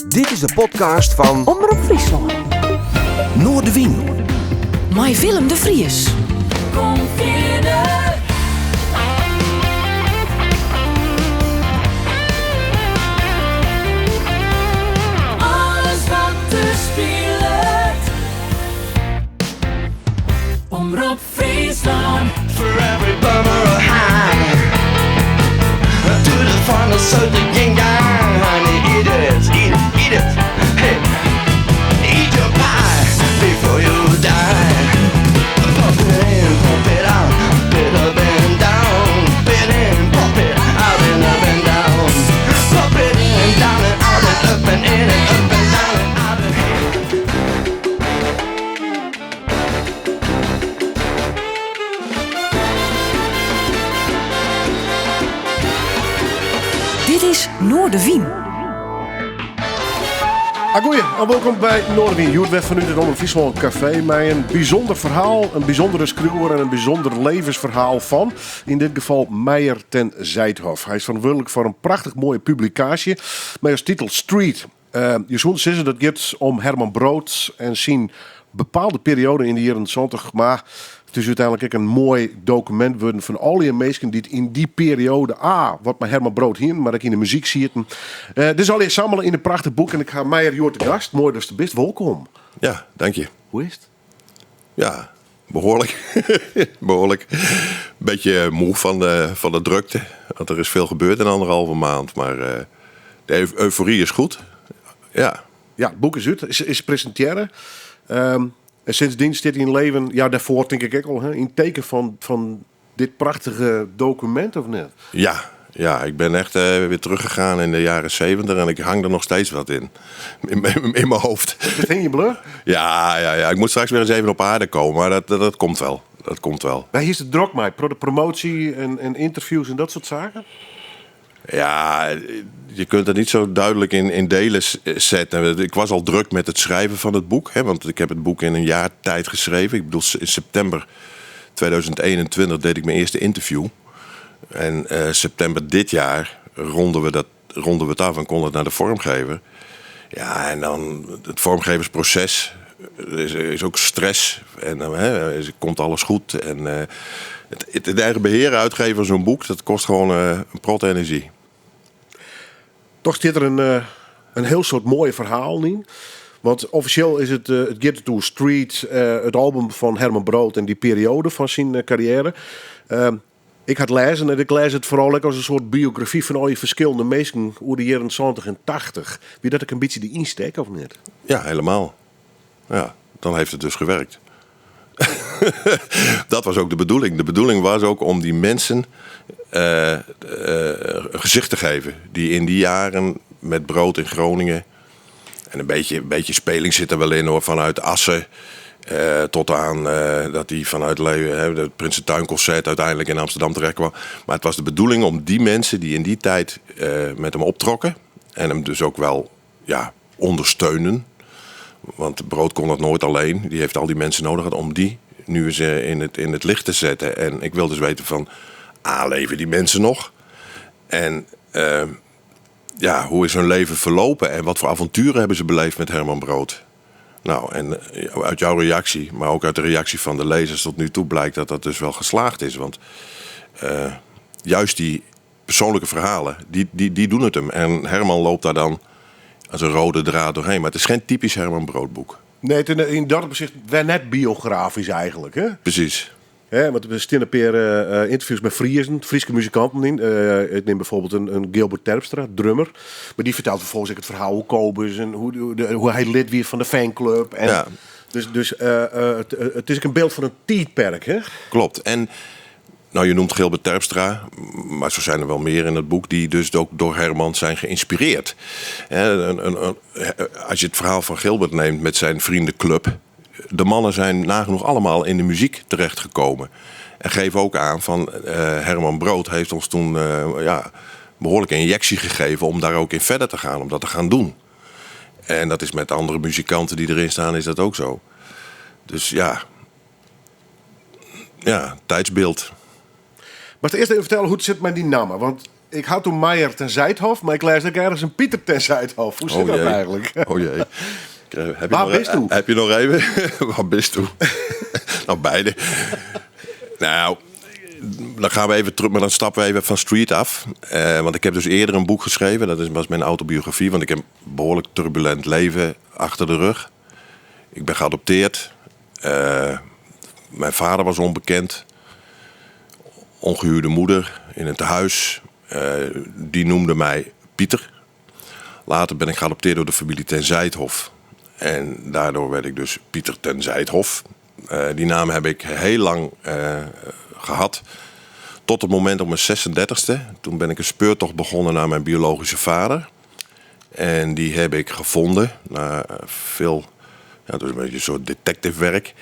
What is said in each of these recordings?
Dit is de podcast fan Omrop Fryslân. Noardewyn. Mei Willem de Vries. Kom fierder. Alles wat der spilet. Omrop Fryslân. For every bummer a high. To the final so the yin yang. Honey, eat it, eat it, eat it. Hey, eat your pie before you die. Pump it in, pump it out. Bit up and down. Bit in, pump it out and up and down. Pump it in and down and out and up and in and up and down and out and Dit is Noardewyn. Agoeie en wolkom by Noardewyn. Hjoed wer fanút it Omrop Fryslân Kafee mei in bysûnder ferhaal, in bysûndere skriuwer en in bysûnder levensferhaal fan, yn dit gefal Meijer ten Zijthoff. Hy is ferantwurdlik foar in prachtich moaie publikaasje mei as titel Street. Je soene sizze dat giet om Herman Brood en syn bepaalde periode yn de jierren 70, mar it is úteinlik ek in moai dokumint wurden fan allegear minsken dy't yn dy periode A, wat mei Herman Brood hienen, mar ek yn de muzyk sieten. Dit is allegear sammele yn in prachtich boek en ik ha Meijer hjoed te gast. Moai datst der bist, wolkom. Ja, dank je. Hoe is it? Ja, behoarlik. Behoarlik. Beetje moe fan de drukte. Want der is veel gebeurd in anderhalve maand. Mar de euforie is goed. Ja. Ja, it boek is út, is presintearre. En sindsdien stiet dyn leven, ja dêrfoar tink ik ek al, yn it teken fan dit prachtige dokumint of net? Ja, ja, ik ben echt weer teruggegaan in de jaren 70 en ik hang er nog steeds wat in. In mijn hoofd. Is it hingjen bleaun? Ja, ja, ja, ik moet straks weer eens even op aarde komen, maar dat komt wel. Dat komt wel. Wêr hiest it drok mei? De promotie en interviews en dat soart saken? Ja, je kunt dat niet zo duidelijk in delen zetten. Ik was al druk met het schrijven van het boek. Hè, want ik heb het boek in een jaar tijd geschreven. Ik bedoel, in september 2021 deed ik mijn eerste interview. En september dit jaar ronden we het af en kon het naar de vormgever. Ja, en dan het vormgeversproces is ook stress. En dan, hè, komt alles goed. En het eigen beheer uitgeven van zo'n boek, dat kost gewoon een prot energie. Toch zit er een heel soort mooi verhaal in. Want offisjeel is it giet it oer Street, it album fan Herman Brood en dy perioade fan syn karriêre. Ik ha it lêzen en ik lês it foaral ek as in soart biografy fan al dy ferskillende minsken oer de jierren 70 en 80. Wie dat ek in bytsje de ynstek of net? Ja, helemaal. Ja, dan heeft het dus gewerkt. Dat was ook de bedoeling. De bedoeling was ook om die mensen een gezicht te geven. Die in die jaren met Brood in Groningen. En een beetje speling zit er wel in hoor. Vanuit Assen tot aan dat hij vanuit Leeuwen, hè, het Prinsentuinconcert uiteindelijk in Amsterdam terecht kwam. Maar het was de bedoeling om die mensen die in die tijd met hem optrokken. En hem dus ook wel, ja, ondersteunen. Want Brood kon dat nooit alleen. Die heeft al die mensen nodig gehad om die nu eens in het licht te zetten. En ik wil dus weten van, A, leven die mensen nog? En hoe is hun leven verlopen? En wat voor avonturen hebben ze beleefd met Herman Brood? En uit jouw reactie, maar ook uit de reactie van de lezers tot nu toe blijkt dat dat dus wel geslaagd is. Want juist die persoonlijke verhalen, die doen het hem. En Herman loopt daar dan als een rode draad doorheen. Maar het is geen typisch Herman Broodboek. Nee, het is in dat opzicht wel net biografisch eigenlijk, hè? Precies. Hè, want er staan een paar interviews met Friezen, Fryske muzikanten in. Ik neem bijvoorbeeld een Gilbert Terpstra, drummer. Maar die vertelt vervolgens ook het verhaal hoe Kobus en hoe hij lid werd van de fanclub. Dus het is ook een beeld van een tijdperk, hè? Klopt. En je noemt Gilbert Terpstra, maar zo zijn er wel meer in het boek die dus ook door Herman zijn geïnspireerd. Hè, als je het verhaal van Gilbert neemt met zijn vriendenclub, de mannen zijn nagenoeg allemaal in de muziek terechtgekomen. En geven ook aan van Herman Brood heeft ons toen behoorlijke injectie gegeven om daar ook in verder te gaan, om dat te gaan doen. En dat is met andere muzikanten die erin staan, is dat ook zo. Dus ja, tijdsbeeld. Maar eerst even vertellen hoe het zit met die namen. Want Ik ha toen Meijer ten Zijthoff, mar ik lês ek ergens in Pieter ten Zijthoff. Hoe sit Oh dat jee. eigenlijk? Oh jee. Heb je Waar nog, e- bist u? Heb je nog even? Waar bist u? Nou, beide. Nou, dan gaan we even terug, maar dan stappen we even van street af. Want ik heb dus eerder een boek geschreven. Dat was mijn autobiografie, want ik heb een behoorlijk turbulent leven achter de rug. Ik ben geadopteerd. Mijn vader was onbekend. Ongehuwde moeder in een tehuis. Die noemde mij Pieter. Later ben ik geadopteerd door de familie ten Zijthoff. En daardoor werd ik dus Pieter ten Zijthoff. Die naam heb ik heel lang gehad. Tot het moment op mijn 36e. Toen ben ik een speurtocht begonnen naar mijn biologische vader. En die heb ik gevonden. Na veel, ja, dat is een beetje een soort detective werk.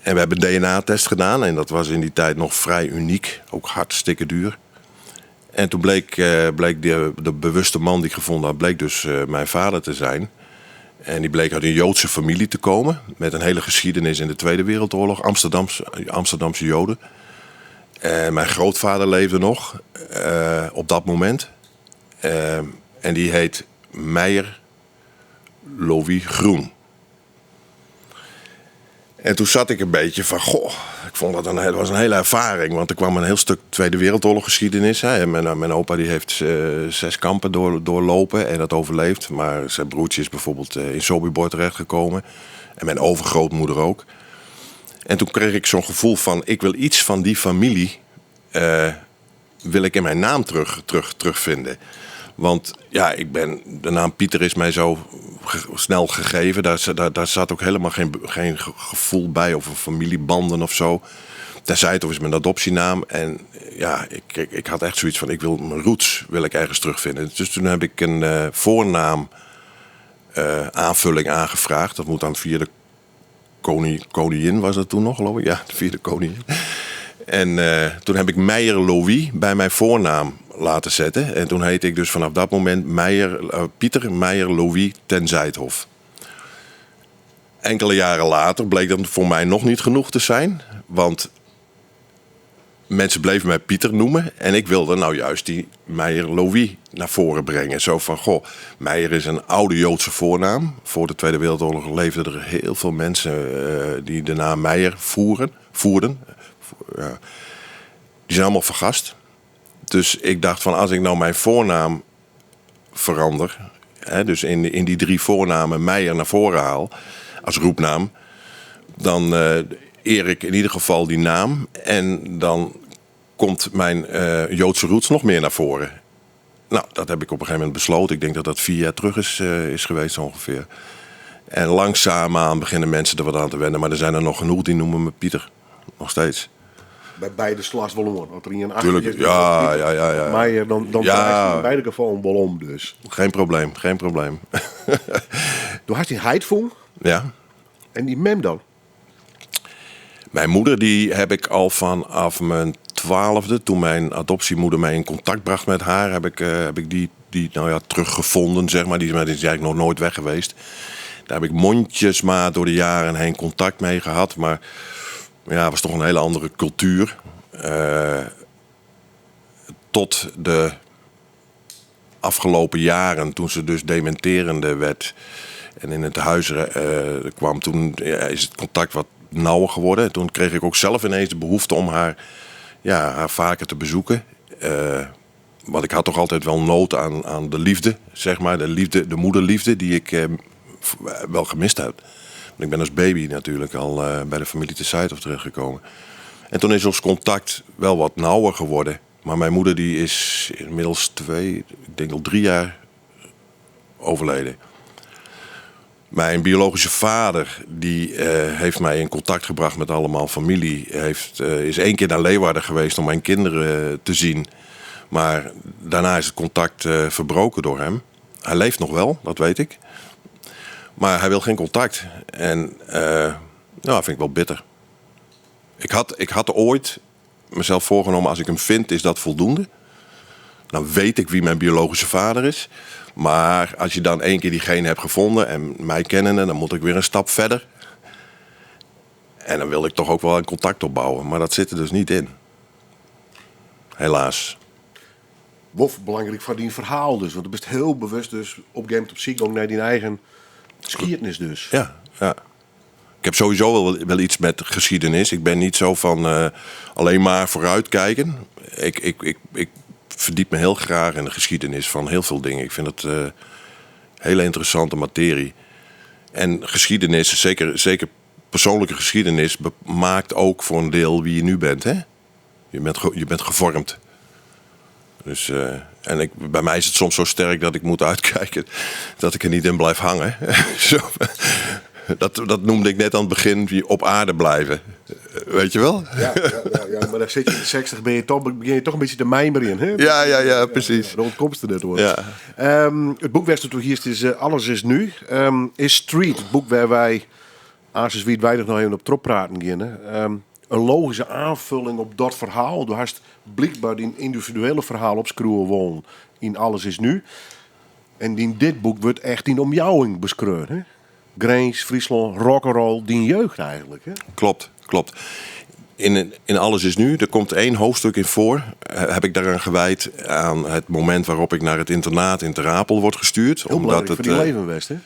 En we hebben een D N A-test gedaan. En dat was in die tijd nog vrij uniek. Ook hartstikke duur. En toen bleek de bewuste man die ik gevonden had, bleek dus mijn vader te zijn. En die bleek uit een Joodse familie te komen. Met een hele geschiedenis in de Tweede Wereldoorlog. Amsterdamse Joden. En mijn grootvader leefde nog op dat moment. En die heet Meijer Louis Groen. En toen zat ik een beetje van, goh, ik vond dat een, het was een hele ervaring. Want er kwam een heel stuk Tweede Wereldoorlog geschiedenis. Hè. En mijn opa die heeft 6 kampen doorlopen en dat overleefd. Maar zijn broertje is bijvoorbeeld in Sobibor terechtgekomen. En mijn overgrootmoeder ook. En toen kreeg ik zo'n gevoel van, ik wil iets van die familie wil ik in mijn naam terugvinden. Want ja, ik ben, de naam Pieter is mij zo snel gegeven. Daar zat ook helemaal geen gevoel bij of een familiebanden of zo. Ten Zijthoff is mijn adoptienaam. En ja, ik had echt zoiets van, ik wil mijn roots wil ik ergens terugvinden. Dus toen heb ik een voornaam aanvulling aangevraagd. Dat moet dan via de koningin, was dat toen nog, geloof ik? Ja, via de koningin. En toen heb ik Meijer Louis bij mijn voornaam laten zetten. En toen heette ik dus vanaf dat moment Pieter Meijer Louis ten Zijthoff. Enkele jaren later bleek dat voor mij nog niet genoeg te zijn. Want mensen bleven mij Pieter noemen. En ik wilde nou juist die Meijer Louis naar voren brengen. Zo van, goh, Meijer is een oude Joodse voornaam. Voor de Tweede Wereldoorlog leefden er heel veel mensen die de naam Meijer voerden. Ja. Die zijn allemaal vergast. Dus ik dacht van, als ik nou mijn voornaam verander, hè, dus in die 3 voornamen Meijer naar voren haal, als roepnaam, dan eer ik in ieder geval die naam. En dan komt mijn Joodse roots nog meer naar voren. Dat heb ik op een gegeven moment besloten. Ik denk dat dat 4 jaar terug is geweest ongeveer. En langzaamaan beginnen mensen er wat aan te wennen. Maar er zijn er nog genoeg die noemen me Pieter. Nog steeds. Bij beide slaat wel om, want er in een acht Tuurlijk, is, ja, Pieter. ja, ja, ja. Maar dan Ja. draait het in beide gevallen wel om dus. Geen probleem, geen probleem. Du hast die heidvoeng. Ja. En die mem dan? Mijn moeder die heb ik al vanaf mijn 12e, toen mijn adoptiemoeder mij in contact bracht met haar, heb ik die teruggevonden, zeg maar. Die is eigenlijk nog nooit weg geweest. Daar heb ik mondjesmaat door de jaren heen contact mee gehad. Maar het was toch een hele andere cultuur. Tot de afgelopen jaren, toen ze dus dementerende werd en in het huis kwam, toen, ja, is het contact wat nauwer geworden. En toen kreeg ik ook zelf ineens de behoefte om haar vaker te bezoeken. Want ik had toch altijd wel nood aan de liefde, zeg maar. De liefde, de moederliefde die ik wel gemist heb. Want ik ben als baby natuurlijk al bij de familie te Zijthoff terechtgekomen. En toen is ons contact wel wat nauwer geworden. Maar mijn moeder die is inmiddels 2, ik denk al 3 jaar overleden. Mijn biologische vader die heeft mij in contact gebracht met allemaal familie. Is 1 keer naar Leeuwarden geweest om mijn kinderen te zien. Maar daarna is het contact verbroken door hem. Hij leeft nog wel, dat weet ik. Maar hij wil geen contact. En dat vind ik wel bitter. Ik had ooit mezelf voorgenomen, als ik hem vind, is dat voldoende. Dan weet ik wie mijn biologische vader is. Maar als je dan 1 keer diegene hebt gevonden en mij kennende, dan moet ik weer een stap verder. En dan wil ik toch ook wel een contact opbouwen. Maar dat zit er dus niet in. Helaas. Wol belangryk foar dyn ferhaal dus, want do bist hiel bewust dus op in gegeven momint op syk gong nei dyn eigen skiednis dus. Ja, ja. Ik heb sowieso wel iets met geschiedenis. Ik ben niet zo van alleen maar vooruitkijken. Ik, ik, ik, ik verdiep me heel graag in de geschiedenis van heel veel dingen. Ik vind het hele interessante materie. En geschiedenis, zeker persoonlijke geschiedenis, maakt ook voor een deel wie je nu bent. Hè? Je bent gevormd. Dus, en ik, bij mij is het soms zo sterk dat ik moet uitkijken dat ik er niet in blijf hangen. Zo, dat noemde ik net aan het begin, die op aarde blijven. Weet je wel? Ja, ja, ja, ja, maar dan zit je in de 60, begin je toch een beetje te mijmeren in, hè? Ja, ja, ja, precies. Ja, de ontkomst er net hoor. Ja. Het boek waar het hier is, is Alles is Nu. Is Street, het boek waar wij, als wie het weinig nog even op trop praten gaan, hè. Een logische aanvulling op dat verhaal. Du hast blijkbaar die individuele verhaal op schroeven woon in Alles is Nu. En in dit boek wordt echt die omjouwing beschreven, hè? Grins, Friesland, rock'n'roll, die jeugd eigenlijk. Hè? Klopt, klopt. In Alles is Nu, er komt 1 hoofdstuk in voor. Heb ik daaraan gewijd aan het moment waarop ik naar het internaat in Ter Apel word gestuurd. Heel omdat belangrijk het, voor die leven, West, hè?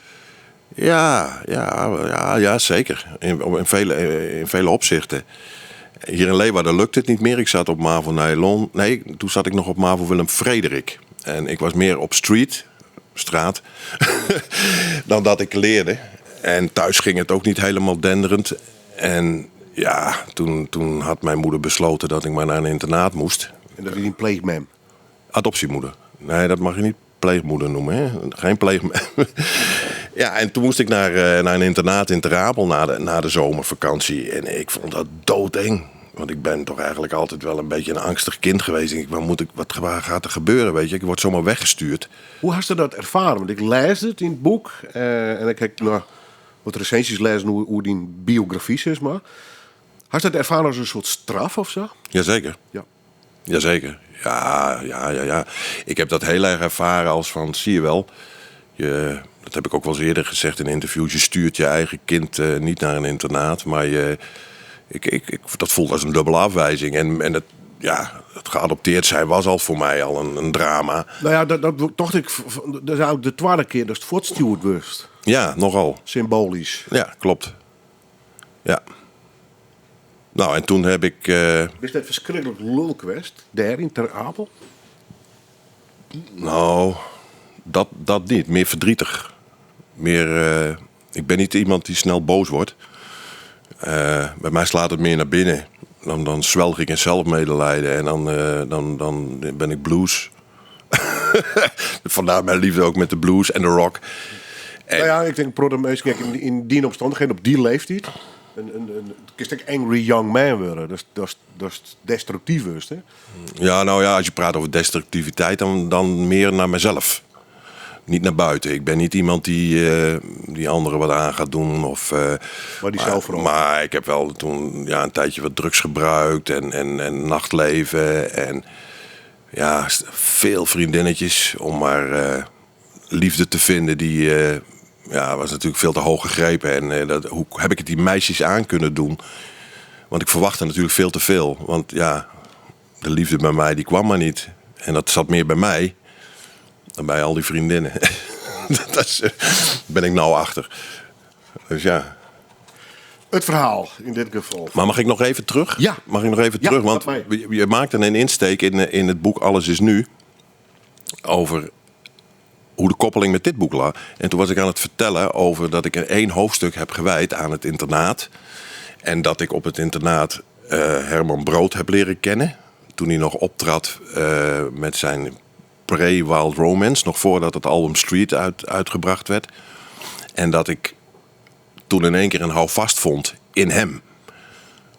Ja, ja, ja, ja, zeker. In vele opzichten. Hier in Leeuwarden lukte het niet meer. Ik zat op MAVO Nijlân. Nee, toen zat ik nog op MAVO Willem Frederik. En ik was meer op street, straat, dan dat ik leerde. En thuis ging het ook niet helemaal denderend. En ja, toen had mijn moeder besloten dat ik maar naar een internaat moest. En dat is een pleegmem? Adoptiemoeder. Nee, dat mag je niet pleegmoeder noemen. Hè? Geen pleegmem. Ja, en toen moest ik naar een internaat in Ter Apel na de zomervakantie. En ik vond dat doodeng. Want ik ben toch eigenlijk altijd wel een beetje een angstig kind geweest. Ik, wat moet ik, wat waar gaat er gebeuren, weet je? Ik word zomaar weggestuurd. Hoe had je dat ervaren? Want ik lees het in het boek. En ik heb nog wat recensies lezen hoe die biografie is, maar. Had je dat ervaren als een soort straf of zo? Jazeker. Ja. Jazeker. Ja, ja, ja, ja. Ik heb dat heel erg ervaren als van, zie je wel, dat heb ik ook wel eens eerder gezegd in interviews, je stuurt je eigen kind niet naar een internaat, maar dat voelt als een dubbele afwijzing. En het geadopteerd zijn was al voor mij al een drama. Nou ja, dat, dat dacht ik, dat is eigenlijk de tweede keer dat het voortstuurd wordt. Ja, nogal. Symbolisch. Ja, klopt. Ja. Nou, en toen heb ik, Is dat verschrikkelijk lul geweest, daar in Ter Apel? Nou, dat niet. Meer verdrietig. Ik ben niet iemand die snel boos wordt. Bij mij slaat het meer naar binnen. Dan zwelg ik in zelfmedelijden en dan ben ik blues. Vandaar mijn liefde ook met de blues en de rock. En Nou ja, ik denk, pro de meest, kijk, in die omstandigheden, op die leeftijd, het is een angry young man worden. Dat is destructief, is, hè? Ja, nou ja, als je praat over destructiviteit, dan meer naar mezelf. Niet naar buiten. Ik ben niet iemand die anderen wat aan gaat doen. Of Maar die zelf vooral. Maar ik heb wel toen, ja, een tijdje wat drugs gebruikt en nachtleven. En ja, veel vriendinnetjes om maar liefde te vinden. Die was natuurlijk veel te hoog gegrepen. En hoe heb ik het die meisjes aan kunnen doen? Want ik verwachtte natuurlijk veel te veel. Want ja, de liefde bij mij die kwam maar niet. En dat zat meer bij mij dan bij al die vriendinnen. Dat ben ik nou achter. Dus ja. Het verhaal in dit geval. Maar mag ik nog even terug? Ja. Mag ik nog even Ja, terug? Want dat mag. je maakte een insteek in het boek Alles is Nu. Over hoe de koppeling met dit boek lag. En toen was ik aan het vertellen over dat ik er 1 hoofdstuk heb gewijd aan het internaat. En dat ik op het internaat Herman Brood heb leren kennen. Toen hij nog optrad met zijn pre-Wild Romance. Nog voordat het album Street uitgebracht werd. En dat ik toen in één keer een houvast vond in hem.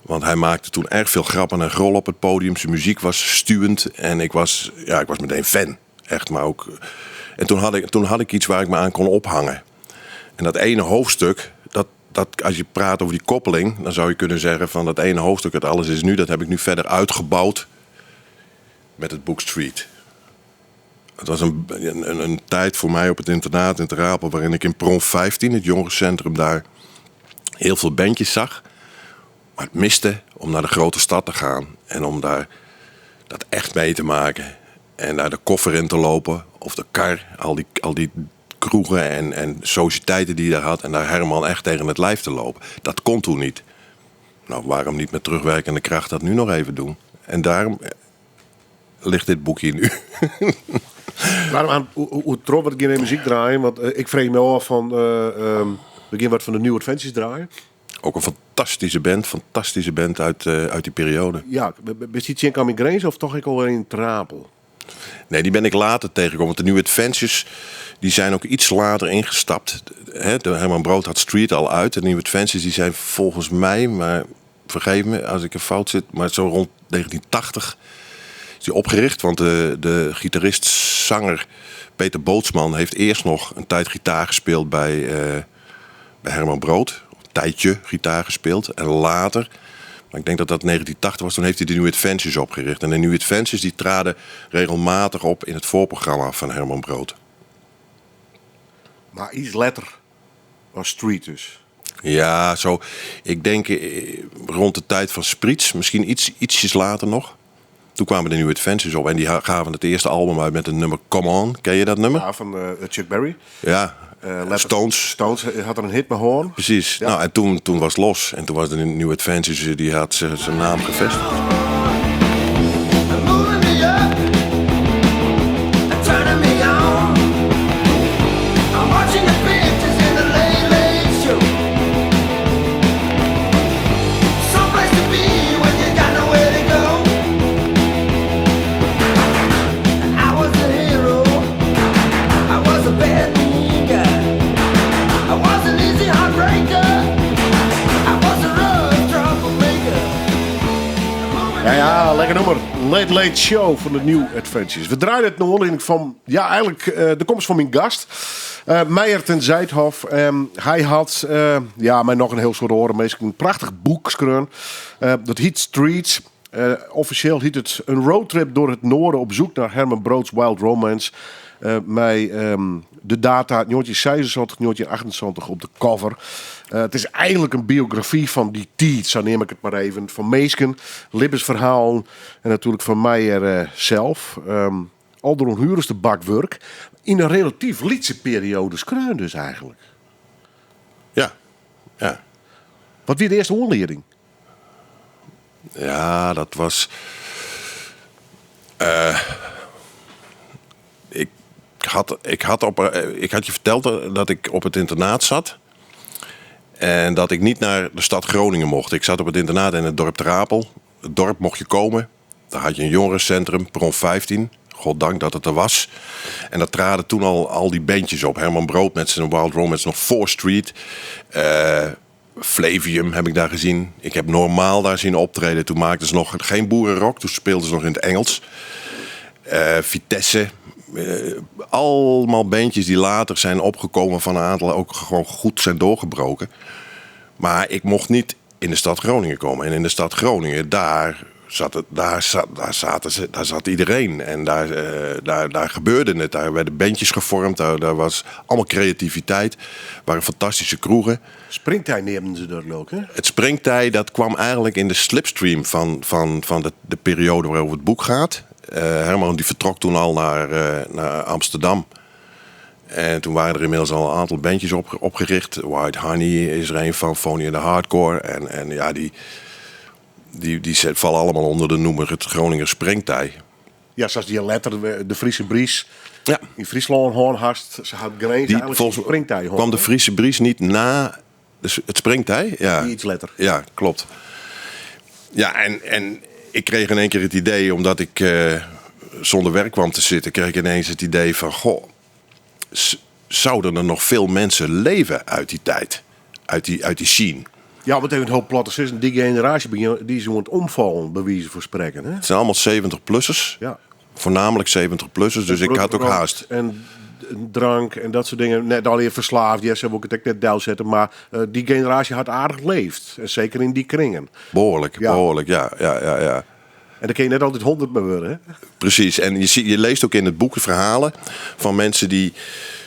Want hij maakte toen erg veel grappen en grollen op het podium. Zijn muziek was stuwend en ik was meteen fan. Echt, maar ook... En toen had ik iets waar ik me aan kon ophangen. En dat ene hoofdstuk, dat, als je praat over die koppeling, dan zou je kunnen zeggen van dat ene hoofdstuk, het Alles is Nu, dat heb ik nu verder uitgebouwd met het boek Street. Het was een tijd voor mij op het internaat in Ter Apel, waarin ik in Prom 15, het jongerencentrum daar, heel veel bandjes zag. Maar het miste om naar de grote stad te gaan en om daar dat echt mee te maken. En daar de koffer in te lopen, of de kar, al die, al die kroegen en, en sociëteiten die je daar had. En daar Herman echt tegen het lijf te lopen. Dat kon toen niet. Nou, waarom niet met terugwerkende kracht dat nu nog even doen? En daarom eh, ligt dit boek hier nu. Waarom aan hoe trof het geen muziek draaien? Want eh, ik vrees me af van we gaan wat van de New Adventures draaien. Ook een fantastische band, fantastische band uit, uit die periode. Ja, is die Tjen Grace of toch ik al in Trapel? Nee, die ben ik later tegengekomen. Want de New Adventures die zijn ook iets later ingestapt. Hè, de Herman Brood had Street al uit. De New Adventures die zijn volgens mij, maar vergeef me als ik een fout zit, maar zo rond 1980 is die opgericht. Want de, de gitarist, zanger Peter Bootsman heeft eerst nog een tijd gitaar gespeeld bij, eh, bij Herman Brood. Een tijdje gitaar gespeeld. En later, maar ik denk dat dat 1980 was, toen heeft hij de New Adventures opgericht. En de New Adventures die traden regelmatig op in het voorprogramma van Herman Brood. Maar iets letter was Street dus. Ja, zo. Ik denk eh, rond de tijd van Spriets, misschien iets, ietsjes later nog. Toen kwamen de New Adventures op en die gaven het eerste album uit met het nummer Come On. Ken je dat nummer? Ja, van eh, Chuck Berry. Ja. Letter- Stones. Stones had er een hit met Hoorn. Precies. Ja. Nou, en toen, toen was het los. En toen was de New Adventures, eh, die had zijn naam gevestigd. Moving me up and turning me on. I'm watching the pictures in the late, late show. Someplace to be when you got nowhere to go. I was a hero. I was a bad guy. I was an easy heartbreaker. I was a rough troublemaker. Ja, ja, lekker nummer. Late Late Show van de New Adventures. We draaien het nog in van, ja, eigenlijk eh, de komst van mijn gast. Eh Meijer ten Zijthof. Hij had, eh, ja, mij nog een heel soort oren. Meestal een prachtig boek geschreven. Dat heet Streets. Officieel heet het een roadtrip door het noorden op zoek naar Herman Broods Wild Romance. Met de data 1976, 1978 op de cover. Het is eigenlijk een biografie van die tijd, zo neem ik het maar even. Van Meesken, Libbes verhaal en natuurlijk van Meijer zelf. Al door een de bakwerk. In een relatief lietse periode skreun dus eigenlijk. Ja. Ja. Wat wie de eerste oorleiding? Ja, dat was. Ik, had, ik, had op, ik had je verteld dat ik op het internaat zat. En dat ik niet naar de stad Groningen mocht. Ik zat op het internaat in het dorp Trapel. Het dorp mocht je komen. Daar had je een jongerencentrum, Perron 15. Goddank dat het er was. En daar traden toen al, al die bandjes op. Herman Brood met zijn Wild Romance nog 4 Street. Flavium heb ik daar gezien. Ik heb Normaal daar zien optreden. Toen maakten ze nog geen boerenrock. Toen speelden ze nog in het Engels. Vitesse. Allemaal bandjes die later zijn opgekomen van een aantal ook gewoon goed zijn doorgebroken. Maar ik mocht niet in de stad Groningen komen. En in de stad Groningen, daar zat, het, daar zat, daar zaten ze, daar zat iedereen. En daar, daar, daar gebeurde het. Daar werden bandjes gevormd. Daar, daar was allemaal creativiteit. Waren fantastische kroegen. Springtij nemen ze dat ook, hè? Het springtij, dat kwam eigenlijk in de slipstream van, van, van de, de periode waarover het boek gaat. Herman die vertrok toen al naar, naar Amsterdam. En toen waren er inmiddels al een aantal bandjes op, opgericht. White Honey is er een van, Phony and the Hardcore. En, en ja, die, die, die vallen allemaal onder de noemer het Groninger Springtij. Ja, zoals die letter, de Friese Bries. Ja. In Friesland hoorn hast, ze had grens Die, eigenlijk volgens springtij hoorn, kwam de hè? Friese Bries niet na de het springtij? Ja. Die iets letter. Ja, klopt. Ja, en, en ik kreeg in één keer het idee, omdat ik zonder werk kwam te zitten, kreeg ik ineens het idee van, goh, zouden er nog veel mensen leven uit die tijd? Uit die, uit die scene? Ja, want even een hoop platte is, die generatie die is aan het omvallen, bij wijze van spreken. Hè? Het zijn allemaal 70-plussers. Ja. Voornamelijk 70-plussers, dus ik had ook Brood haast. En drank en dat soort dingen. Net alleen verslaafd, ja, ze hebben ook het net duil zetten. Maar die generatie had aardig leefd. En zeker in die kringen. Behoorlijk, Ja. behoorlijk, ja, ja, ja, ja. En dan kun je net altijd 100 meer worden, hè? Precies, en je, ziet, je leest ook in het boek verhalen van mensen die,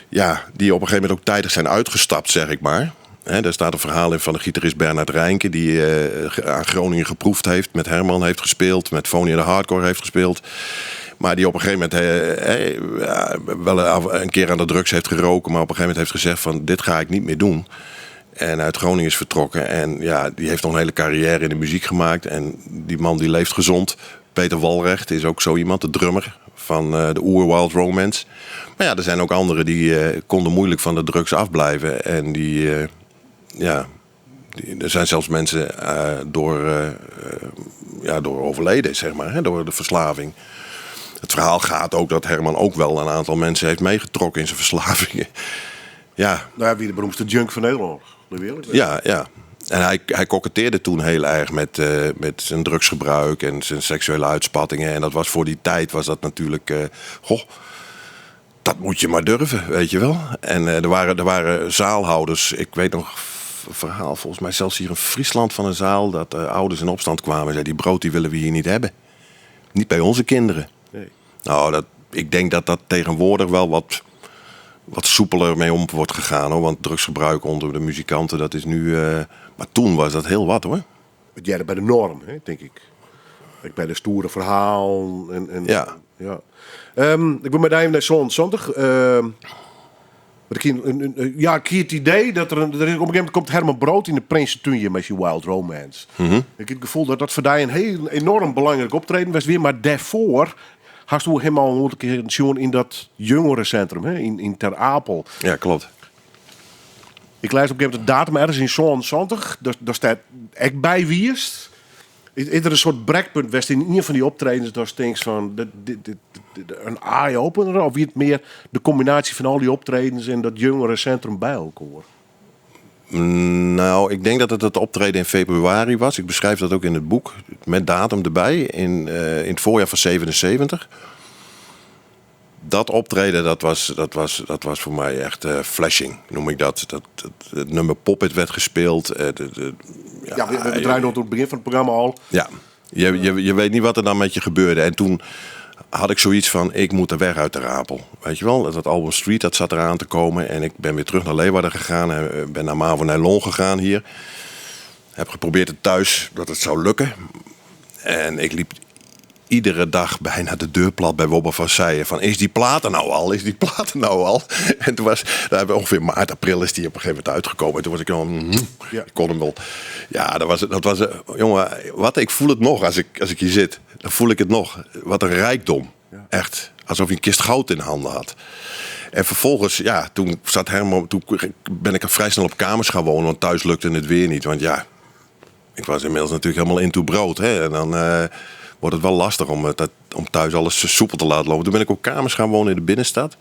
ja, die op een gegeven moment ook tijdig zijn uitgestapt, zeg ik maar. Hè, daar staat een verhaal in van de gitarist Bernard Rijnke, die aan Groningen geproefd heeft, met Herman heeft gespeeld, met Phony and the Hardcore heeft gespeeld. Maar die op een gegeven moment eh, wel een keer aan de drugs heeft geroken. Maar op een gegeven moment heeft gezegd van dit ga ik niet meer doen. En uit Groningen is vertrokken. En ja, die heeft nog een hele carrière in de muziek gemaakt. En die man die leeft gezond. Peter Walrecht is ook zo iemand, de drummer van de Oer Wild Romance. Maar ja, er zijn ook anderen die konden moeilijk van de drugs afblijven. En die, ja, er zijn zelfs mensen door, ja, door overleden, zeg maar, hè, door de verslaving. Het verhaal gaat ook dat Herman ook wel een aantal mensen heeft meegetrokken in zijn verslavingen. Ja. Nou ja, wie de beroemdste junk van Nederland. Ja, ja. En hij koketteerde toen heel erg met zijn drugsgebruik en zijn seksuele uitspattingen. En dat was voor die tijd was dat natuurlijk... goh, dat moet je maar durven, weet je wel. En er waren zaalhouders. Ik weet nog een verhaal, volgens mij zelfs hier in Friesland van een zaal... dat ouders in opstand kwamen en zeiden, die brood die willen we hier niet hebben. Niet bij onze kinderen. Nee. Nou, ik denk dat dat tegenwoordig wel wat soepeler mee om wordt gegaan, hoor. Want drugsgebruik onder de muzikanten, dat is nu... maar toen was dat heel wat, hoor. Het jij bij de norm, hè, denk ik. Ik bij de stoere verhaal. En, Ja. ja. Ik ben met even naar zo'n zondag. Maar ik een, een, een, ja, ik heb het idee dat er, een, er is, op een gegeven moment komt Herman Brood in de Prinsentuintje met zijn Wild Romance. Ik heb het gevoel dat dat voor die een heel enorm belangrijk optreden was weer. Maar daarvoor had u hem al een keer zien in dat jongerencentrum, hè, in Ter Apel. Ja, klopt. Ik lees op een gegeven moment de datum ergens in zo'n zondag. Daar staat echt bij wierst. Is er een soort breekpunt west in een van die optredens, daar stinkt van dit, een eye-opener? Of wie het meer de combinatie van al die optredens en dat jongerencentrum bij elkaar? Nou, ik denk dat het het optreden in februari was. Ik beschrijf dat ook in het boek, met datum erbij, in het voorjaar van 77. Dat optreden, dat was voor mij echt flashing, noem ik dat. Het nummer Pop It werd gespeeld. Ja, Ja, we draaien nog door het begin van het programma al. Ja, je weet niet wat er dan met je gebeurde. En toen had ik zoiets van, ik moet er weg uit Ter Apel. Weet je wel, dat album Street, dat zat eraan te komen. En ik ben weer terug naar Leeuwarden gegaan. En ben naar Mavo Nylon gegaan hier. Heb geprobeerd het thuis, dat het zou lukken. En ik liep iedere dag bijna de deur plat bij Wobbe van Seijen. Van, is die plaat er nou al? Is die plaat er nou al? En toen was, daar hebben we ongeveer maart, april is die op een gegeven moment uitgekomen. En toen was ik al, ik kon hem wel. Ja, dat was, dat was, jongen, wat, ik voel het nog als ik hier zit. Dan voel ik het nog. Wat een rijkdom. Echt. Alsof je een kist goud in handen had. En vervolgens, ja, toen zat Herman, toen ben ik er vrij snel op kamers gaan wonen. Want thuis lukte het weer niet. Want ja, ik was inmiddels natuurlijk helemaal into brood. Hè? En dan wordt het wel lastig om thuis alles soepel te laten lopen. Toen ben ik op kamers gaan wonen in de binnenstad.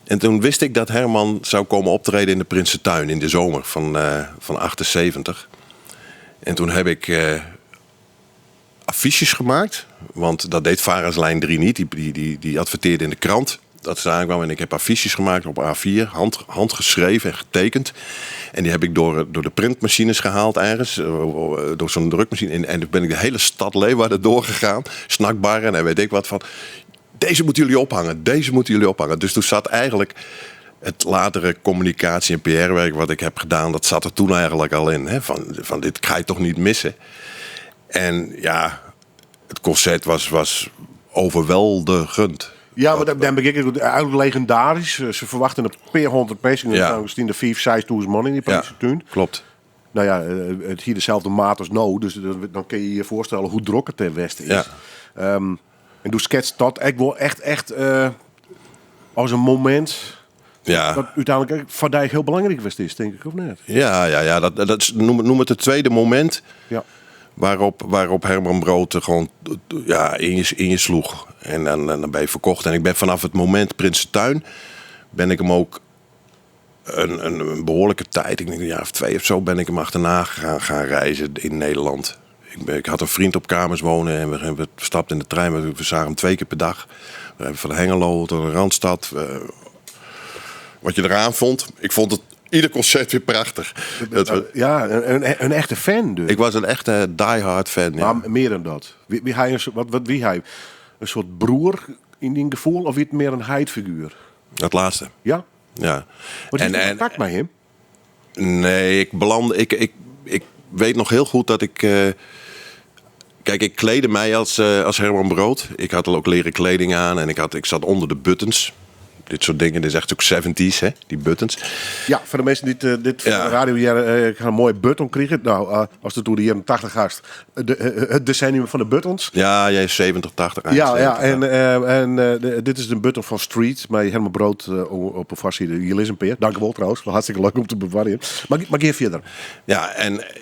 En toen wist ik dat Herman zou komen optreden in de Prinsentuin in de zomer van 78. En toen heb ik affiches gemaakt. Want dat deed Vara's Lijn 3 niet. Die adverteerde in de krant dat ze aankwamen. En ik heb affiches gemaakt op A4, handgeschreven en getekend. En die heb ik door de printmachines gehaald ergens, door zo'n drukmachine. En toen ben ik de hele stad Leeuwarden doorgegaan. Snackbarren en weet ik wat van. Deze moeten jullie ophangen, deze moeten jullie ophangen. Dus toen zat eigenlijk het latere communicatie- en P R-werk wat ik heb gedaan, dat zat er toen eigenlijk al in. Hè? Van dit ga je toch niet missen. En ja, het concert was overweldigend. Ja, maar dat denk ik eigenlijk legendarisch. Ze verwachten een paar honderd mensen. Nou, misschien de vijf, zes duizend man in die Prinsentuin. Klopt. Nou ja, het hier dezelfde maat als nou. Dus dan kun je je voorstellen hoe druk het ter Westen is. En toen schetst dat echt wel echt als een moment dat uiteindelijk voor Dijk heel belangrijk was, is, denk ik, of net? Ja, ja, ja, dat, dat is, noem, noem het het tweede moment. Waarop Herman Brood er gewoon, ja, in je sloeg. En dan ben je verkocht. En ik ben vanaf het moment Prinsentuin, ben ik hem ook een behoorlijke tijd, ik denk een jaar of 2 of zo, ben ik hem achterna gaan reizen in Nederland. Ik had een vriend op kamers wonen en we stapten in de trein. We zagen hem 2 keer per dag. We hebben van Hengelo tot de Randstad. Wat je eraan vond, ik vond het ieder concert weer prachtig. Dat we Ja, een echte fan dus. Ik was een echte diehard fan, ja. Maar meer dan dat. Wie, wie hij een soort, wat, wat, wie hij? Een soort broer in die gevoel of iets meer een heidfiguur? Dat laatste. Ja? Ja. Wat is er contact met hem? Nee, ik belandde, ik, ik, ik weet nog heel goed dat ik... Kijk, ik kleedde mij als, eh, als Herman Brood. Ik had al ook leren kleding aan en ik, had, ik zat onder de buttons. Dit soort dingen, dit is echt ook 70s, hè, die buttons. Ja, foar de minsken dy't eh, dit Ja. radio hearre, eh, ik ha in moaie button krigen. No, eh, ast it oer de jierren 80 hast, de, eh, it desennium fan de buttons. Ja, jij is 70, 80, eind Ja, ja, 70, en, eh, en eh, de- dit is de button van Street mei Herman Brood eh, op de foarside. Hjir lizze in pear. Dankjewol trouwens, hartstikke leuk om te bewarjen. Mar, mar gean fierder. Ja, en eh,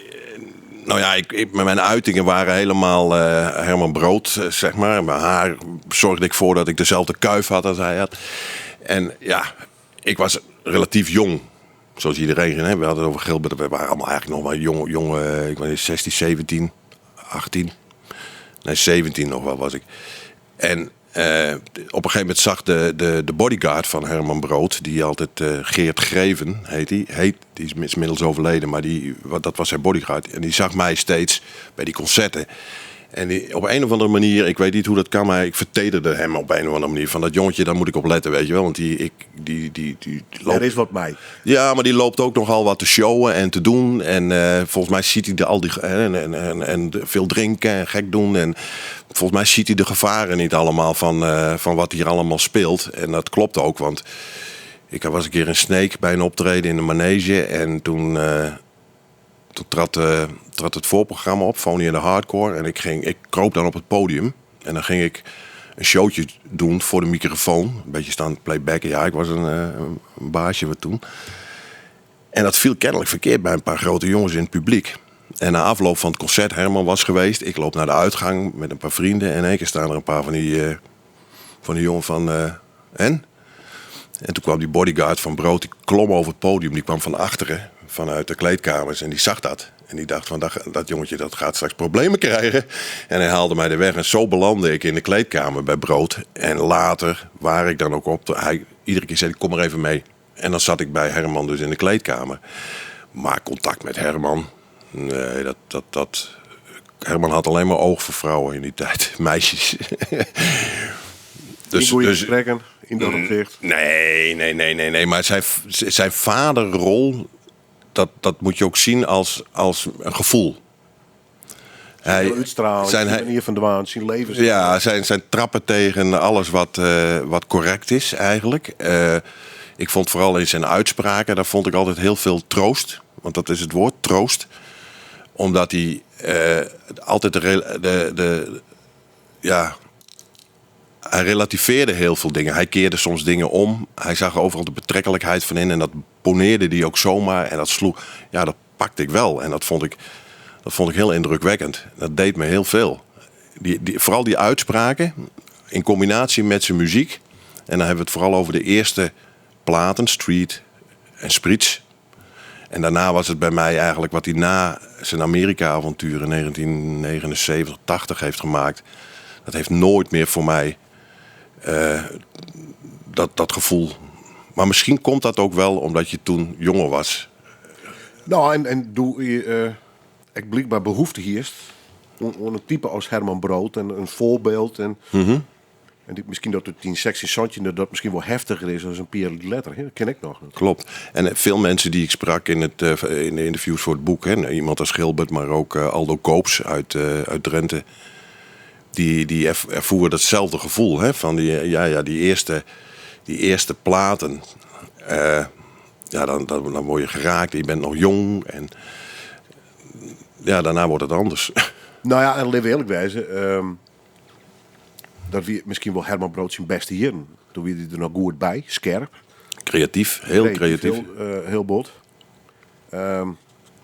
nou ja, ik, ik, mijn uitingen waren helemaal eh, Herman Brood, eh, zeg maar. Mijn haar zorgde ik voor dat ik dezelfde kuif had als hij had. En ja, ik was relatief jong. Zoals iedereen, hè? we hadden het over Gilbert. We waren allemaal eigenlijk nog maar jong, jong eh, ik was 16, 17, 18. Nee, 17 nog wel was ik. En eh, op een gegeven moment zag de, de, de bodyguard van Herman Brood, die altijd eh, Geert Greven heet die, heet, die is inmiddels overleden, maar die, wat, dat was zijn bodyguard. En die zag mij steeds bij die concerten. En die, op een of andere manier, ik weet niet hoe dat kan, maar ik vertederde hem op een of andere manier. Van dat jongetje, daar moet ik op letten, weet je wel. Want die, ik, die, die, die, die loopt Er is wat mei. ja, maar die loopt ook nogal wat te showen en te doen. En eh, volgens mij ziet hij de, al die. En, en, en, en veel drinken en gek doen. En volgens mij ziet hij de gevaren niet allemaal van, eh, van wat hier allemaal speelt. En dat klopt ook, want ik was een keer in Sneek bij een optreden in de manege. En toen, eh, toen trad, eh, trad het voorprogramma op, Phony and the Hardcore. En ik, ging, ik kroop dan op het podium. En dan ging ik een showtje doen voor de microfoon. Een beetje staan playbacken. Ja, ik was een, eh, een baasje wat toen. En dat viel kennelijk verkeerd bij een paar grote jongens in het publiek. En na afloop van het concert, Herman was geweest. Ik loop naar de uitgang met een paar vrienden. En in één keer staan er een paar van die, eh, van die jongen van... eh, en? En toen kwam die bodyguard van Brood, die klom over het podium. Die kwam van achteren, vanuit de kleedkamers. En die zag dat. En die dacht van, dat, dat jongetje dat gaat straks problemen krijgen. En hij haalde mij de weg. En zo belandde ik in de kleedkamer bij Brood. En later, waar ik dan ook op... Hij, iedere keer zei hij, kom maar even mee. En dan zat ik bij Herman dus in de kleedkamer. Maar contact met Herman... Nee, dat, dat, dat... Herman had alleen maar oog voor vrouwen in die tijd. Meisjes. Dus, goede gesprekken in dat opzicht. Nee, nee, nee, nee, nee. Maar zijn, zijn vaderrol, dat, dat moet je ook zien als, als een gevoel. Hij, uitstraling, zijn, zijn manier van dwaan, zijn leven. ja, zijn, zijn trappen tegen alles wat, eh, wat correct is eigenlijk. Eh, ik vond vooral in zijn uitspraken, daar vond ik altijd heel veel troost. Want dat is het woord, troost. Omdat hij eh, altijd de, rel- de, de, ja, hij relativeerde heel veel dingen. Hij keerde soms dingen om. Hij zag overal de betrekkelijkheid van in. En dat poneerde hij ook zomaar. En dat sloeg. Ja, dat pakte ik wel. En dat vond ik, dat vond ik heel indrukwekkend. Dat deed me heel veel. Die, die, vooral die uitspraken in combinatie met zijn muziek. En dan hebben we het vooral over de eerste platen, Street en Spritz. En daarna was het bij mij eigenlijk wat hij na zijn Amerika-avontuur in 1979, 80 heeft gemaakt. Dat heeft nooit meer voor mij eh, dat, dat gevoel. Maar misschien komt dat ook wel omdat je toen jonger was. No, en, en doe je eh, ik blykber behoefte hiest oan, oan in type as Herman Brood en in foarbyld. En, en dy, miskien dat it yn 16 17 dat miskien wol heftiger is as in pear letter. Hè? Dat ken ik noch. Klopt. En eh, veel mensen die ik sprak in, het, eh, in de interviews voor het boek, hè, iemand als Gilbert, maar ook eh, Aldo Koops uit, eh, uit Drenthe, die, die erv- ervoeren datzelfde gevoel hè, van die, eh, ja, ja, die, eerste, die eerste platen. Eh, ja, dan, dan, dan word je geraakt, je bent nog jong en ja, daarna wordt het anders. No ja, en litte we earlik wêze, ehm, dat wie miskien wol Herman Brood syn bêste jierren. Doe wie er der noch goed by, skerp. Creatief, heel creatief. Heel, eh, heel bot. Ehm,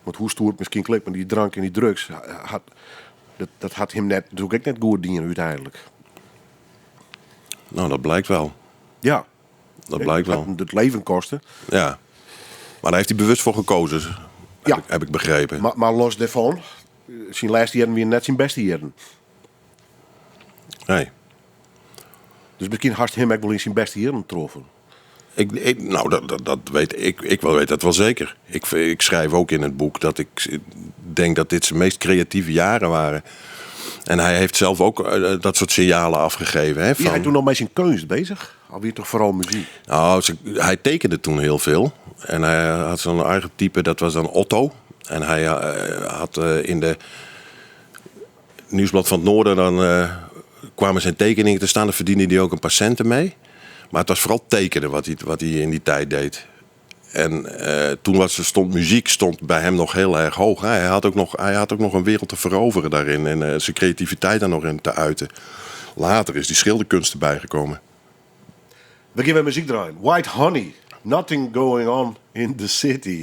want hoe stoer it miskien klinkt, mar dy drank en dy drugs, hat, dat, dat hat him net, doe ik net goed dien úteinlik. Nou, dat blijkt wel. Ja. Dat blijkt wel. Het, het leven koste. Ja. Maar daar heeft hij bewust voor gekozen, heb, Ja. ik, heb ik begrepen. Mar, mar los dêrfan, syn lêste jierren wiene net syn bêste jierren. Nee. Dus miskien hast him ek wol yn syn bêste jierren troffen. Ik, ik, nou, dat, dat, dat weet ik, ik wel weet dat wel zeker. Ik, ik schrijf ook in het boek dat ik denk dat dit zijn meest creatieve jaren waren. En hij heeft zelf ook eh, dat soort signalen afgegeven. Hè, Wie van, hy doe noch mei syn keunst beuzich? Of wie toch foaral muzyk? Nou, ze- hij tekende toen heel veel. En hij had zo'n eigen type, dat was dan Otto. En hij eh, had eh, in de... Nieuwsblad van het Noorden dan eh, kwamen zijn tekeningen te staan. Daar verdiende hij ook een paar centen mee. Maar het was vooral tekenen wat hij, wat hij in die tijd deed. En eh, toen was, stond muziek stond bij hem nog heel erg hoog. Hij had ook nog, hij had ook nog een wereld te veroveren daarin. En eh, zijn creativiteit daar nog in te uiten. Later is die schilderkunst erbij gekomen. We gaan weer muziek draaien. White Honey. Nothing going on in the city.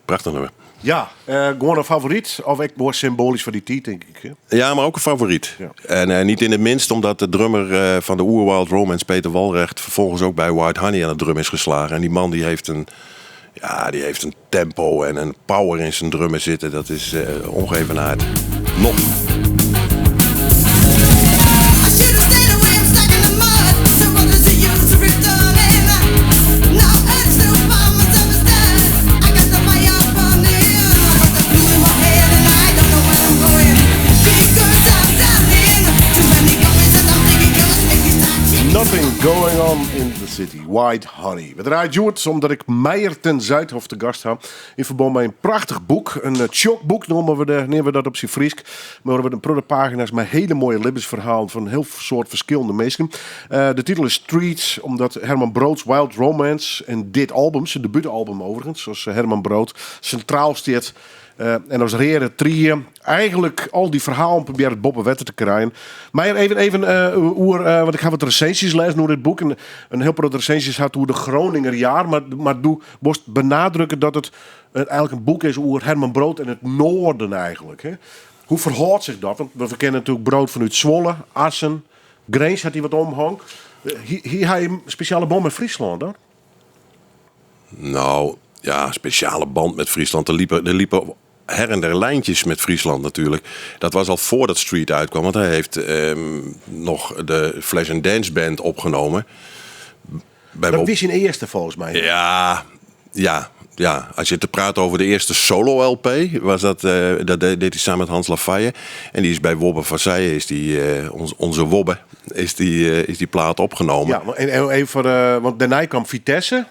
Prachtig nummer. Ja, eh, gewoon een favoriet. Of ik word symbolisch voor die tijd, denk ik. Hè? Ja, maar ook een favoriet. Ja. En eh, niet in het minst omdat de drummer eh, van de Oerwild Romance, Peter Walrecht, vervolgens ook bij White Honey aan de drum is geslagen. En die man die heeft een, ja, die heeft een tempo en een power in zijn drummen zitten. Dat is eh ongeëvenaard. Nog. I should have stayed away, I'm stuck in the mud. So what is the use of returning? Now it's still by myself instead. I got the fire burning, I got the blue in my head, and I don't know where I'm going. Because I'm dying. Too many coffees that I'm taking just make me start shaking. Nothing going on in the city. White Honey. We draaien Joert omdat ik Meijer ten Zuidhof te gast had. In verband met een prachtig boek. Een tjokboek noemen we, de, nemen we dat op zijn Friesk. Maar we een protte pagina's met hele mooie libbensverhalen van heel soort verschillende mensen. Eh, de titel is Streets, omdat Herman Broods Wild Romance en dit album, zijn debuutalbum overigens, zoals eh, Herman Brood, centraal staat. Eh, en als rere trieën eigenlijk al die verhalen proberen het boppen wetten te krijgen. Maar even, even eh, oer, eh, want ik ga wat recensies lezen door dit boek. En een heel groot recensies had hoe de Groninger jaar. Maar, maar doe borst benadrukken dat het eigenlijk een boek is over Herman Brood en het noorden eigenlijk. Hè? Hoe verhoudt zich dat? Want we verkennen natuurlijk Brood vanuit Zwolle, Assen, Grains had hij wat omhang. Hier, hier had je een speciale bom met Friesland, hoor. Nou, ja, speciale band met Friesland. Er liepen, er liepen her en der lijntjes met Friesland natuurlijk. Dat was al voordat Street uitkwam. Want hij heeft nog de Flash and Dance Band opgenomen. Bij Dat Bob- wist zijn eerste volgens mij. Ja, ja, ja. Als je te praat over de eerste solo-LP, was dat, eh, dat deed, deed hij samen met Hans Lafaye. En die is bij Wobbe van Zijen, is die, eh, onze Wobbe, is die, eh, is die plaat opgenomen. Ja, maar- en, en even voor, want daarna kwam Vitesse,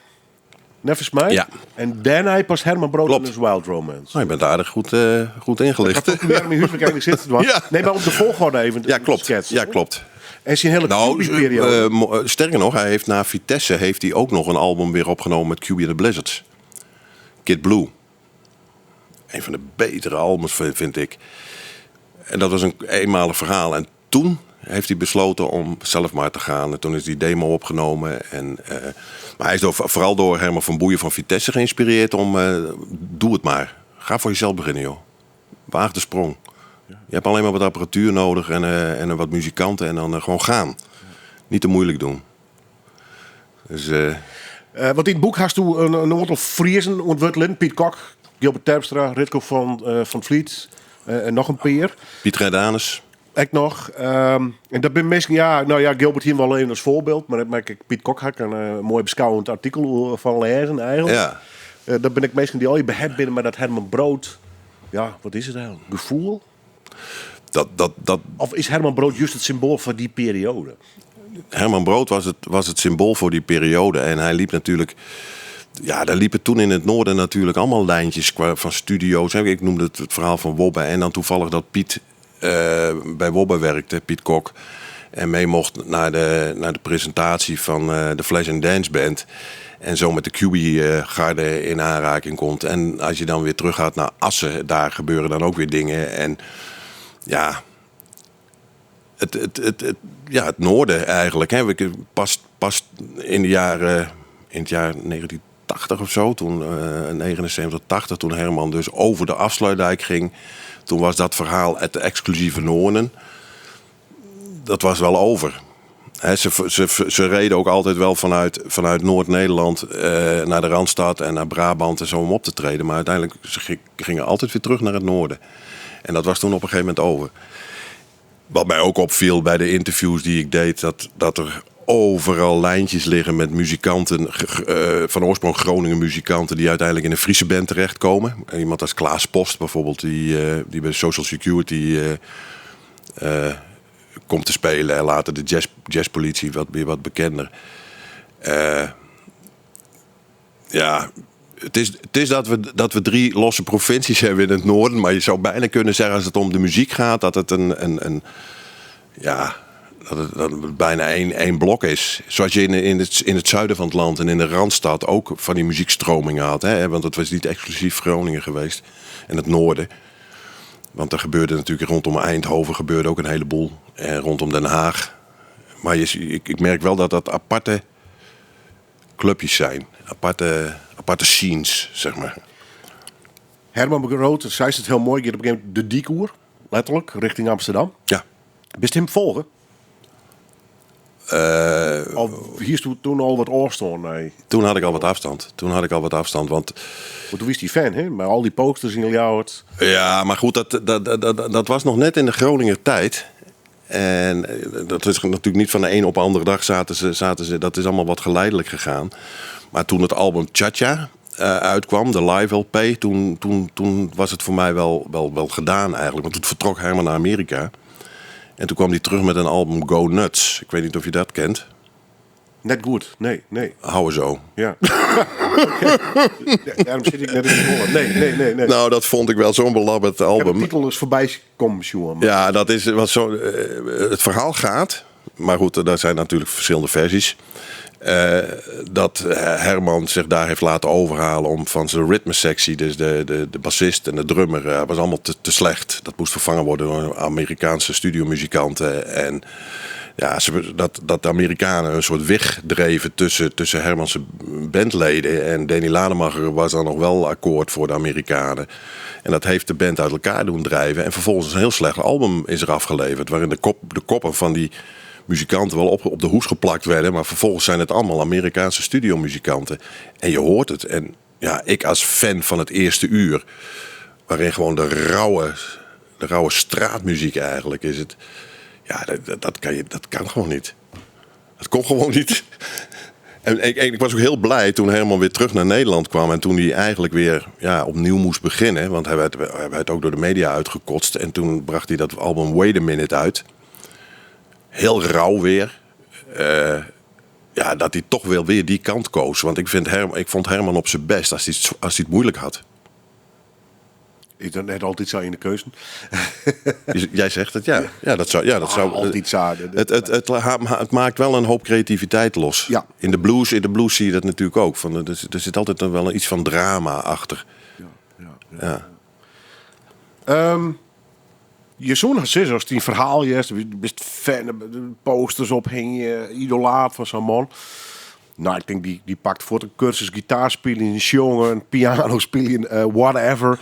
nevens mij. Ja. En daarna pas Herman Brood Klopt. en his Wild Romance. Nou, je bent aardig goed, eh, goed ingelicht. Ik weer mijn huis bekijken zitten. Ja. Nee, maar op de volgorde even. Ja, klopt. schetsen. Ja, klopt. En zijn hele Nou, periode. eh, sterker nog, hij heeft na Vitesse heeft hij ook nog een album weer opgenomen met Cuby and the Blizzards. Kid Blue. Een van de betere albums, vind ik. En dat was een eenmalig verhaal. En toen heeft hij besloten om zelf maar te gaan. En toen is die demo opgenomen. En, eh, maar hij is door, vooral door Herman van Boeien van Vitesse geïnspireerd om... eh, doe het maar. Ga voor jezelf beginnen, joh. Waag de sprong. Je hebt alleen maar wat apparatuur nodig en, eh, en wat muzikanten. En dan gewoon gaan. Niet te moeilijk doen. Dus Want in het boek hast u een aantal Friesen ontwikkelen. Piet Kok, Gilbert Terpstra, Ritko van Vliet en nog een peer. Piet Redanus. Ik nog. En dat ben misschien, ja, nou ja, Gilbert hier wel even als voorbeeld. Maar dat merk ik, Piet Kok had ik een mooi beschouwend artikel van lezen eigenlijk. Ja. Dat ben ik misschien die al je behept binnen, maar dat Herman Brood, ja, wat is het eigenlijk? Gevoel? Dat, Of is Herman Brood juist het symbool van die periode? Herman Brood was het symbool voor die periode. En hij liep natuurlijk... Ja, daar liepen toen in het noorden natuurlijk allemaal lijntjes qua, van studio's. Ik noemde het verhaal van Wobbe. En dan toevallig dat Piet bij Wobbe werkte, Piet Kok. En mee mocht naar de presentatie van de Flash and Dance Band. En zo met de QB-garde in aanraking komt. En als je dan weer teruggaat naar Assen, daar gebeuren dan ook weer dingen. En ja, het, ja, het noorden eigenlijk. Hè. We, pas in de jaren, in het jaar 1980 of zo, toen 79, 80, toen Herman dus over de afsluitdijk ging. Toen was dat verhaal het exclusieve Noorden. Dat was wel over. Hè, ze reden ook altijd wel vanuit Noord-Nederland naar de Randstad en naar Brabant en zo om op te treden. Maar uiteindelijk ze gingen altijd weer terug naar het noorden. En dat was toen op een gegeven moment over. Wat mij ook opviel bij de interviews die ik deed, dat er overal lijntjes liggen met muzikanten, van oorsprong Groningen muzikanten, die uiteindelijk in een Friese band terechtkomen. En iemand als Klaas Post bijvoorbeeld, die bij Social Security komt te spelen. En later de jazzpolitie, weer wat bekender. Ja, Het is, het is dat, we, dat we drie losse provincies hebben in het noorden. Maar je zou bijna kunnen zeggen als het om de muziek gaat, dat het een, een, een ja, dat het, dat het bijna één, één blok is. Zoals je in, in, het, in het zuiden van het land en in de Randstad ook van die muziekstromingen had. Hè? Want het was niet exclusief Groningen geweest en het noorden. Want er gebeurde natuurlijk rondom Eindhoven gebeurde ook een heleboel. En rondom Den Haag. Maar je, ik, ik merk wel dat dat aparte clubjes zijn. Aparte, aparte scenes, zeg maar. Herman Brood, zei het heel mooi, op een gegeven moment de diekoer, letterlijk, richting Amsterdam. Ja. Bist hem volgen? Eh, Of hier is toen al wat oorstoon? Nee. Toen had ik al wat afstand. Toen had ik al wat afstand, want... Want toen wist die fan, hè? Maar al die posters in Ljouwert. Ja, maar goed, dat, dat, dat, dat, dat was nog net in de Groninger tijd. En eh, dat is natuurlijk niet van de een op de andere dag zaten ze, zaten ze. Dat is allemaal wat geleidelijk gegaan. Maar toen het album Cha Cha uitkwam, de live LP, toen, toen, toen was het voor mij wel, wel, wel gedaan eigenlijk. Want toen vertrok Herman naar Amerika. En toen kwam hij terug met een album Go Nuts. Ik weet niet of je dat kent. Net goed, nee, nee. Hou zo. Ja. Ja, daarom zit ik net in de rollen. Nee, nee, nee, nee. Nou, dat vond ik wel zo'n belabberd Ik heb album. de titel eens voorbij komen, jongen. Ja, dat is wat zo. Het verhaal gaat. Maar goed, daar zijn natuurlijk verschillende versies. Dat Herman zich daar heeft laten overhalen om van zijn ritmesectie, dus de, de, de bassist en de drummer, was allemaal te, te slecht. Dat moest vervangen worden door Amerikaanse studiomuzikanten. En ja, ze, dat, dat de Amerikanen een soort wig dreven tussen, tussen Hermans bandleden. En Danny Lademacher was dan nog wel akkoord voor de Amerikanen. En dat heeft de band uit elkaar doen drijven. En vervolgens een heel slecht album is er afgeleverd. Waarin de, kop, de koppen van die muzikanten wel op, op de hoes geplakt werden. Maar vervolgens zijn het allemaal Amerikaanse studiomuzikanten. En je hoort het. En ja, ik als fan van het eerste uur, waarin gewoon de rauwe, de rauwe straatmuziek eigenlijk is het. Ja, dat, dat, dat kan, je, dat kan gewoon niet. Dat kon gewoon niet. En ik, ik was ook heel blij toen Herman weer terug naar Nederland kwam. En toen hij eigenlijk weer ja, opnieuw moest beginnen. Want hij werd, hij werd ook door de media uitgekotst. En toen bracht hij dat album Wait a Minute uit. Heel rauw weer. Eh, ja, dat hij toch wel weer die kant koos. Want ik, vind Herman, ik vond Herman op zijn best als hij, het, als hij het moeilijk had. Ik ben net altijd zo in de keuze. Jij zegt het, ja. Ja, dat zou... Ja, dat zou Ah, altijd zo. Het, het, het, het maakt wel een hoop creativiteit los. Ja. In de blues, in de blues zie je dat natuurlijk ook. Van, er, er zit altijd wel iets van drama achter. Ja, ja, ja. Ja. Je zoon had als die verhaal je bent fan, de posters ophing je, idolaat van zo'n man. Nou, ik denk die, die pakt voor een cursus gitaar spelen, jongen, piano spelen, whatever.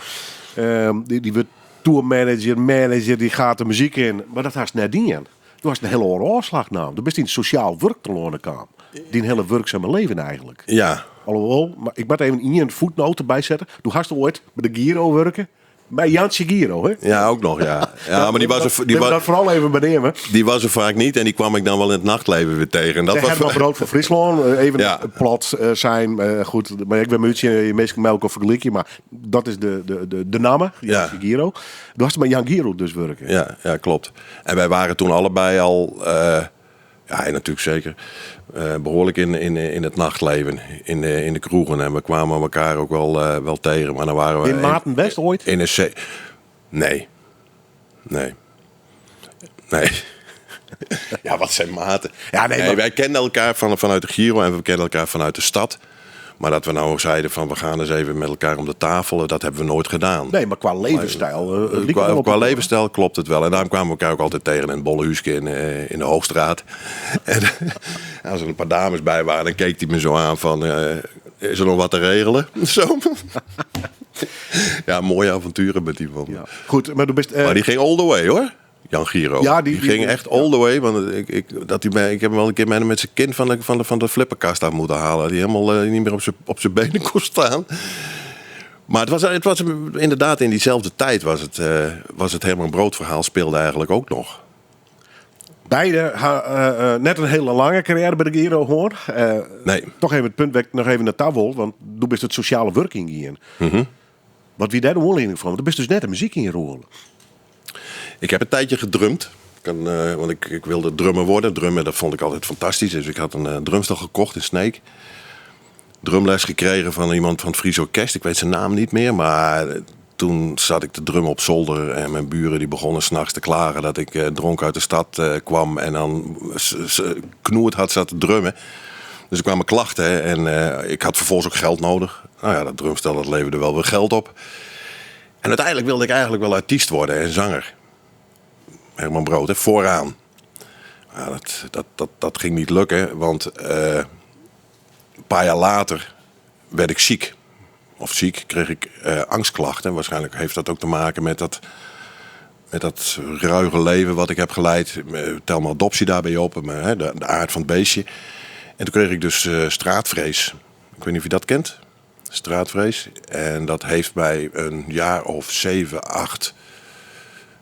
Die, die wordt tourmanager, manager, die gaat de muziek in. Maar dat had net niet in. Toen was een hele oorslag nou. Toen bist in het sociaal werk te lonen kwam. Die een hele werkzame leven eigenlijk. Ja. Alhoewel, maar ik moet even in een voetnoot erbij zetten. Toen had je ooit met de Giro werken. Bij Jantje Giro, hè? Ja, ook nog, ja. Ja, maar die was er, die was, was, dat vooral even benemen. die was er vaak niet en die kwam ik dan wel in het nachtleven weer tegen. En dat De was Herman Brood van Friesland, even Ja. plat zijn. Goed, maar ik ben muutje, je meestal melk of vergelijkje, maar dat is de, de, de, de naam, Jantje Ja. Giro. Toen was het met Jan Giro dus werken. Ja, ja, klopt. En wij waren toen allebei al, ja, hij natuurlijk zeker, behoorlijk in, in, in het nachtleven, in de, in de kroegen. En we kwamen elkaar ook wel, wel tegen. Maar dan waren we In Maarten West ooit? In een C. Nee. Nee. Nee. Ja, wat zijn maten? Ja, nee, maar- wij kenden elkaar van, vanuit de Giro en we kenden elkaar vanuit de stad. Maar dat we nou zeiden van we gaan eens even met elkaar om de tafel, dat hebben we nooit gedaan. Nee, maar qua levensstijl. Het liep wel Qua, op qua elkaar. levensstijl klopt het wel. En daarom kwamen we elkaar ook altijd tegen in het Bollehuske in, in de Hoogstraat. En als er een paar dames bij waren, dan keek hij me zo aan van... is er nog wat te regelen? Zo. Ja, mooie avonturen met die man. Ja. Goed, maar du bist... Maar die ging all the way, hoor. Jan Giro. Ja, die- die, die- ging echt all the way. Want ik, ik, dat die, mij- ik heb hem wel een keer met, met zijn kind van de, van de, van de flipperkast af moeten halen. Die helemaal niet meer op zijn, op zijn benen kon staan. Maar het was, het was inderdaad in diezelfde tijd was het, was het Herman Brood verhaal speelde eigenlijk ook nog. Beide ha, net een hele lange carrière bij de Giro, hoor. Nee. Toch even het punt waar ik nog even naar tafel, want toen bist het sociale werking in. Wat wie daar de oorlog van? Want du bist dus net de muziek in rollen. Ik heb een tijdje gedrumd. Kan, want ik, ik wilde drummer worden. Drummen, dat vond ik altijd fantastisch. Dus ik had een drumstel gekocht in Sneek. Drumles gekregen van iemand van het Fries Orkest. Ik weet zijn naam niet meer, maar toen zat ik te drummen op zolder. En mijn buren die begonnen s'nachts te klagen dat ik dronken uit de stad kwam. En dan knoerd had zat te drummen. Dus er kwamen klachten en ik had vervolgens ook geld nodig. Nou ja, dat drumstel dat leverde wel weer geld op. En uiteindelijk wilde ik eigenlijk wel artiest worden en zanger. Herman Brood, hè, vooraan. Nou, dat ging niet lukken, want een paar jaar later werd ik ziek. Of ziek, kreeg ik angstklachten. Waarschijnlijk heeft dat ook te maken met dat ruige leven wat ik heb geleid. Tel mijn adoptie daarbij op, maar, hè, de aard van het beestje. En toen kreeg ik dus straatvrees. Ik weet niet of je dat kent. Straatvrees. En dat heeft mij een jaar of 7, 8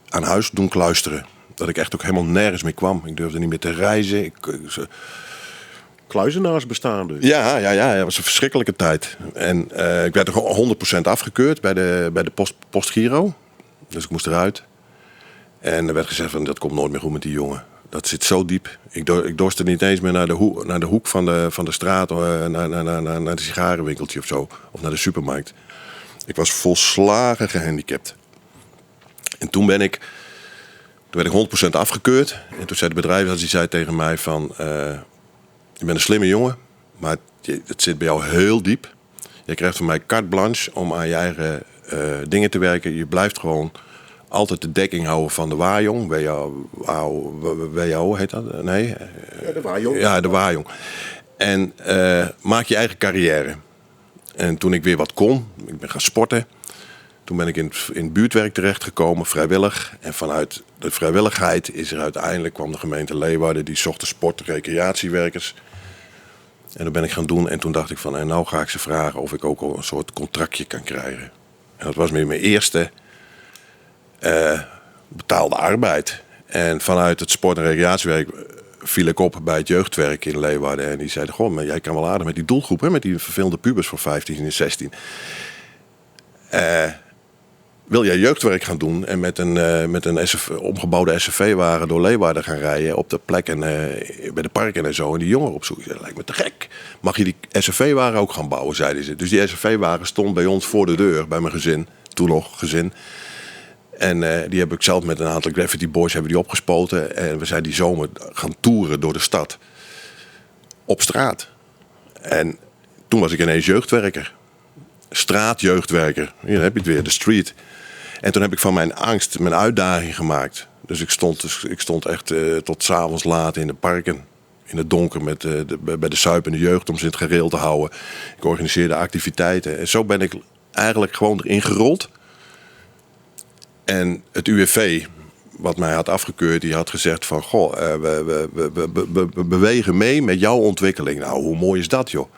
aan huis doen kluisteren. Dat ik echt ook helemaal nergens meer kwam. Ik durfde niet meer te reizen. Kluizenaars bestaan dus. Ja, ja, ja, het was een verschrikkelijke tijd. En ik werd er gewoon 100% afgekeurd bij de Postgiro. Dus ik moest eruit. En er werd gezegd van, dat komt nooit meer goed met die jongen. Dat zit zo diep. Ik dorste niet eens meer naar de hoek van de straat, naar de sigarenwinkeltje of zo. Of naar de supermarkt. Ik was volslagen gehandicapt. En toen werd ik 100% afgekeurd. En toen zei de bedrijfsarts, die zei tegen mij van, je bent een slimme jongen, maar het zit bij jou heel diep. Je krijgt van mij carte blanche om aan je eigen dingen te werken. Je blijft gewoon altijd de dekking houden van de Wajong. WAO, WAO heet dat? Nee. Ja, de Wajong. Ja, de Wajong. En maak je eigen carrière. En toen ik weer wat kon, ik ben gaan sporten. Toen ben ik in het buurtwerk terechtgekomen, vrijwillig. En vanuit de vrijwilligheid is er uiteindelijk kwam de gemeente Leeuwarden. Die zocht de sport- en recreatiewerkers. En dat ben ik gaan doen. En toen dacht ik van, en nou ga ik ze vragen of ik ook al een soort contractje kan krijgen. En dat was mijn eerste betaalde arbeid. En vanuit het sport- en recreatiewerk viel ik op bij het jeugdwerk in Leeuwarden. En die zeiden, goh, maar jij kan wel aardig met die doelgroep, hè, met die vervelende pubers van 15 en 16. Wil jij jeugdwerk gaan doen en met een omgebouwde S F V-wagen door Leeuwarden gaan rijden op de plek en bij de parken en zo en die jongeren opzoeken? Ik zei, dat lijkt me te gek. Mag je die S F V-wagen ook gaan bouwen, zeiden ze. Dus die S F V-wagen stond bij ons voor de deur, bij mijn gezin, toen nog gezin. En die heb ik zelf met een aantal graffiti boys hebben die opgespoten. En we zijn die zomer gaan toeren door de stad. Op straat. En toen was ik ineens jeugdwerker. Straatjeugdwerker. Hier heb je het weer, de street. En toen heb ik van mijn angst mijn uitdaging gemaakt. Dus ik stond echt tot 's avonds laat in de parken. In het donker bij de suipende jeugd om ze in het gareel te houden. Ik organiseerde activiteiten. En zo ben ik eigenlijk gewoon erin gerold. En het UWV, wat mij had afgekeurd, die had gezegd van... Goh, we bewegen mee met jouw ontwikkeling. Nou, hoe mooi is dat, joh?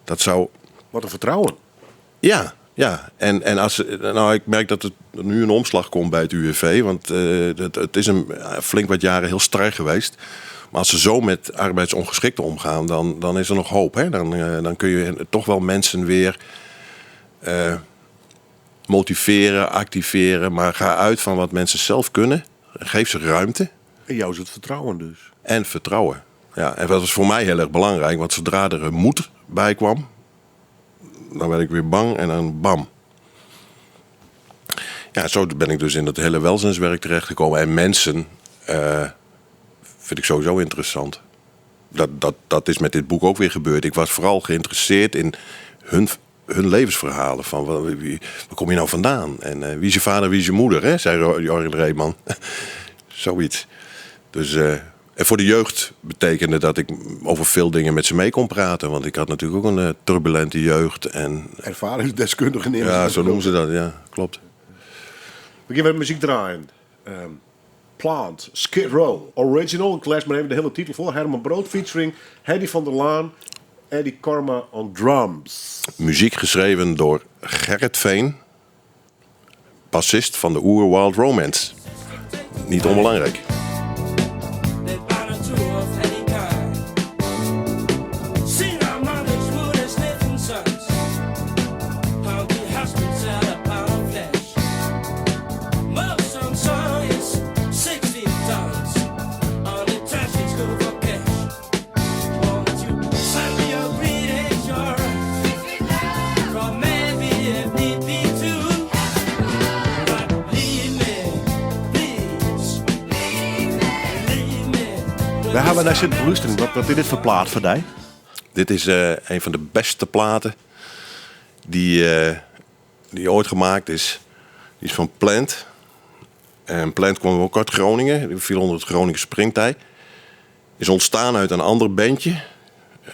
Dat zou... Wat een vertrouwen. Ja, ja. En, en als, nou, ik merk dat het nu een omslag komt bij het UWV. Want het is een flink wat jaren heel strak geweest. Maar als ze zo met arbeidsongeschikten omgaan, dan is er nog hoop. Hè? Dan kun je toch wel mensen weer motiveren, activeren. Maar ga uit van wat mensen zelf kunnen. Geef ze ruimte. En jou is het vertrouwen dus. En vertrouwen. Ja, en dat was voor mij heel erg belangrijk. Want zodra er een moed bij kwam, dan werd ik weer bang en dan bam. Ja, zo ben ik dus in dat hele welzijnswerk terechtgekomen. En mensen vind ik sowieso interessant. Dat is met dit boek ook weer gebeurd. Ik was vooral geïnteresseerd in hun levensverhalen. Van waar kom je nou vandaan? En wie is je vader, wie is je moeder? Hè? Zei Jorgen Reeman. Zoiets. Dus en voor de jeugd betekende dat ik over veel dingen met ze mee kon praten. Want ik had natuurlijk ook een turbulente jeugd. En Ervaringsdeskundige nemen Ja, ze zo dat noemen ze ook. dat. Ja, klopt. We gaan weer muziek draaien. Plant, Skid Row, original. Ik lees maar even de hele titel voor. Herman Brood featuring Hedy van der Laan, Eddie Karma on drums. Muziek geschreven door Gerrit Veen, bassist van de Oer Wild Romance. Niet onbelangrijk. Send me your greetings, your Wêr ha we nei sitten te lústerjen? Wat, wat is dit foar plaat foar dy? Dit is een van de beste platen die ooit gemaakt is. Die is van Plant. En Plant kwam ook uit Groningen. Die viel onder het Groningen Springtij. Is ontstaan uit een ander bandje.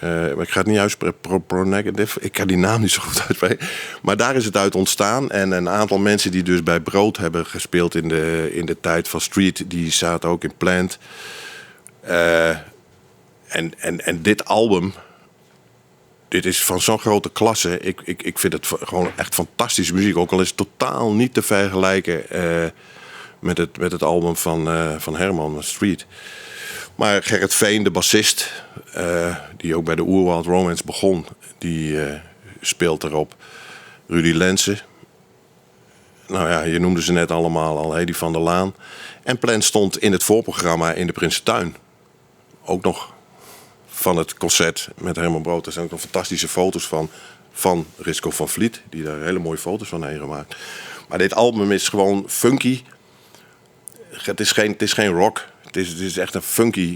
Maar ik ga het niet uitspreken. Pro Negative. Ik kan die naam niet zo goed uitspreken. Maar daar is het uit ontstaan. En een aantal mensen die dus bij Brood hebben gespeeld in de tijd van Street, die zaten ook in Plant. En dit album, dit is van zo'n grote klasse. Ik vind het gewoon echt fantastische muziek. Ook al is het totaal niet te vergelijken met het album van Herman, Street. Maar Gerrit Veen, de bassist, die ook bij de Oerwild Romance begon, die speelt erop. Rudy Lensen. Nou ja, je noemde ze net allemaal al, Hedy van der Laan. En Plant stond in het voorprogramma in de Prinsentuin. Ook nog van het concert met Herman Brood. Er zijn ook nog fantastische foto's van Risco van Vliet, die daar hele mooie foto's van heeft gemaakt. Maar dit album is gewoon funky. Het is geen rock. Het is echt een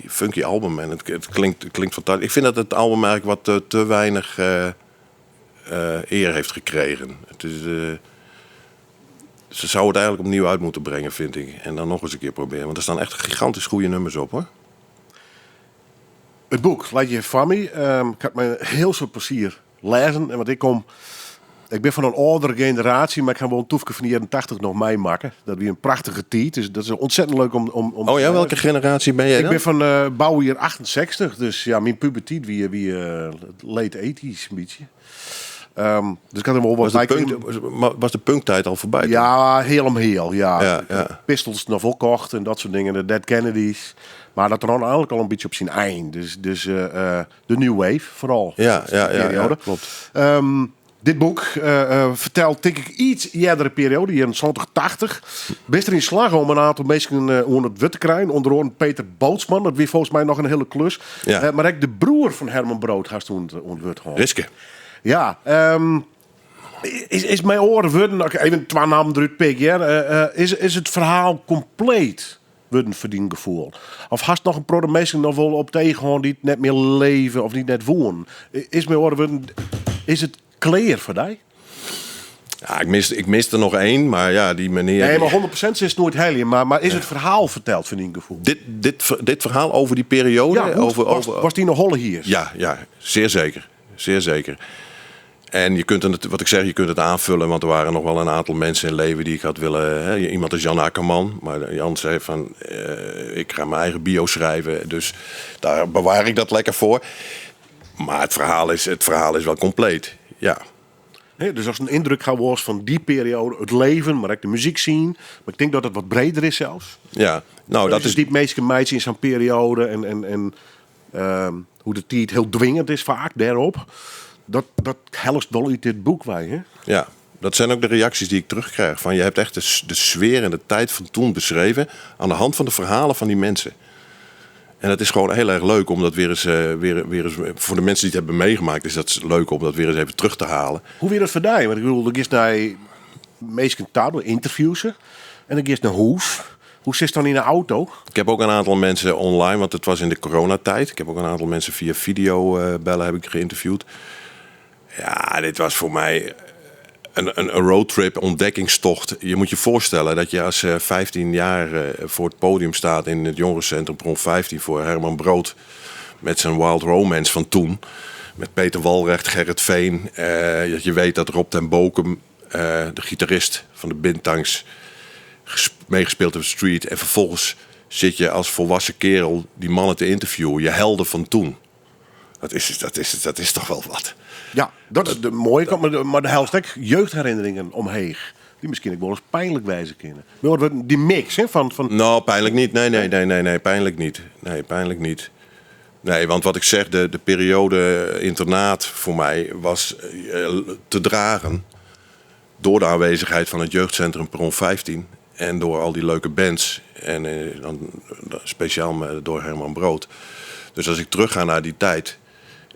funky album en het klinkt fantastisch. Ik vind dat het album eigenlijk wat te weinig eer heeft gekregen. Ze zouden het eigenlijk opnieuw uit moeten brengen, vind ik. En dan nog eens een keer proberen. Want er staan echt gigantisch goede nummers op, hoor. Het boek, Laat je Fammy. Ik had me heel veel plezier lezen. En want ik kom... Ik ben van een oudere generatie, maar ik ga wel een toefje van de jaren 80 nog meemaken. Dat weer een prachtige tijd. Dus dat is ontzettend leuk om Oh ja, te welke generatie ben jij Ik dan? ben van bouwjaar 68, dus ja, mijn puberteit wie late 80s een beetje. Dus ik had hem wel wat Was bij kunnen. de punktijd al voorbij toen? Ja, helemaal heel, ja. Ja, ja. Pistols nog wel kocht en dat soort dingen, de Dead Kennedys. Maar dat er dan eigenlijk al een beetje op zijn eind. Dus de New Wave vooral. Ja, ja, ja, ja, Periode. klopt. Dit boek vertelt, denk ik, iets eerdere periode, hier in 80. Best er in slag om een aantal mensen onder het wit te krijgen. Onder andere Peter Bootsman, dat weer volgens mij nog een hele klus. Ja. Maar ook de broer van Herman Brood gaat toen ontwurd gewoon. Riske. Ja, is mijn oren worden, oké, even twee namen eruit pik, ja. Is het verhaal compleet worden verdiend gevoel? Of hast nog een pro mensen nog wel op tegen die het net meer leven of niet net woon? Is mijn oren worden, is het kleer voor die? Ja, ik mis er nog één, maar ja, die meneer... Nee, maar 100% is het nooit heilig, maar is het verhaal verteld, vind ik gevoel? Dit verhaal over die periode? Ja, hoe was die nog holle hier? Ja, ja, zeer zeker. Zeer zeker. En je kunt het, wat ik zeg, je kunt het aanvullen, want er waren nog wel een aantal mensen in leven die ik had willen... Hè, iemand als Jan Akkerman, maar Jan zei van, ik ga mijn eigen bio schrijven, dus daar bewaar ik dat lekker voor. Maar het verhaal is wel compleet, ja. Nee, dus als een indruk gaat was van die periode, het leven, maar ook de muziek zien. Maar ik denk dat het wat breder is zelfs. Ja, nou, dat Dus is die meeste meisjes in zo'n periode en hoe de tijd heel dwingend is vaak daarop. Dat helst wel uit dit boek wij, hè? Ja, dat zijn ook de reacties die ik terugkrijg. Van, je hebt echt de sfeer en de tijd van toen beschreven aan de hand van de verhalen van die mensen. En dat is gewoon heel erg leuk om dat weer eens weer, weer eens, voor de mensen die het hebben meegemaakt, is dat leuk om dat weer eens even terug te halen. Hoe weer dat voor jou? Want ik bedoel, ik is naar meestal taal, interviews en dan is naar huis. Hoe zit het dan in de auto? Ik heb ook een aantal mensen online, want het was in de coronatijd. Ik heb ook een aantal mensen via video bellen heb ik geïnterviewd. Ja, dit was voor mij een roadtrip, ontdekkingstocht. Je moet je voorstellen dat je als 15 jaar voor het podium staat in het jongerencentrum Perron 15 voor Herman Brood met zijn Wild Romance van toen. Met Peter Walrecht, Gerrit Veen. Dat je weet dat Rob ten Bokum, de gitarist van de Bintangs, meegespeeld heeft op Street. En vervolgens zit je als volwassen kerel die mannen te interviewen. Je helden van toen. Dat is toch wel wat. Ja, dat is de mooie kant, maar de helft ook jeugdherinneringen omheen. Die misschien ook wel eens pijnlijk wijzen kunnen. Maar wat die mix, hè, van Nou, pijnlijk niet. Nee, nee, nee, nee, nee, pijnlijk niet. Nee, pijnlijk niet. Nee, want wat ik zeg, de periode internaat voor mij was te dragen door de aanwezigheid van het jeugdcentrum Perron 15 en door al die leuke bands en dan speciaal door Herman Brood. Dus als ik terug ga naar die tijd,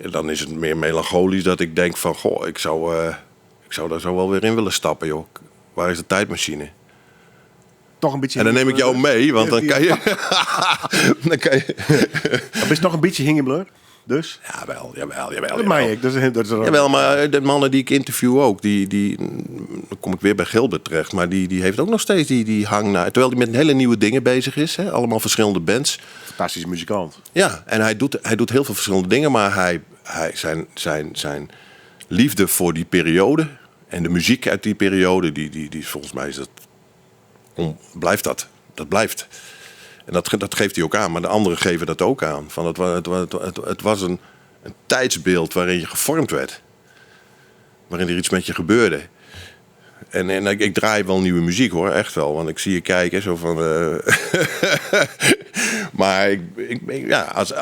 dan is het meer melancholisch dat ik denk van, goh, ik zou daar zo wel weer in willen stappen, joh. Waar is de tijdmachine? Toch in bytsje. En dan neem ik jou mee, want dan kan je... dan kan je... Dan bist noch in bytsje hingjen bleaun, dus. Jawel, jawel, jawel. Dat mei ik. Dat is Jawel, maar de mannen die ik interview ook, die, dan kom ik weer bij Gilbert terecht, maar die heeft ook nog steeds die hang naar. Terwijl hij met hele nieuwe dingen bezig is, hè, allemaal verschillende bands. Fantastische muzikant. Ja, en hij doet heel veel verschillende dingen, maar zijn liefde voor die periode en de muziek uit die periode, die volgens mij is dat, om, blijft dat. Dat blijft. En dat geeft hij ook aan, maar de anderen geven dat ook aan. Van het was een tijdsbeeld waarin je gevormd werd. Waarin er iets met je gebeurde. En ik draai wel nieuwe muziek hoor, echt wel. Want ik zie je kijken, zo van... Maar ik, ik, ik, ja, als,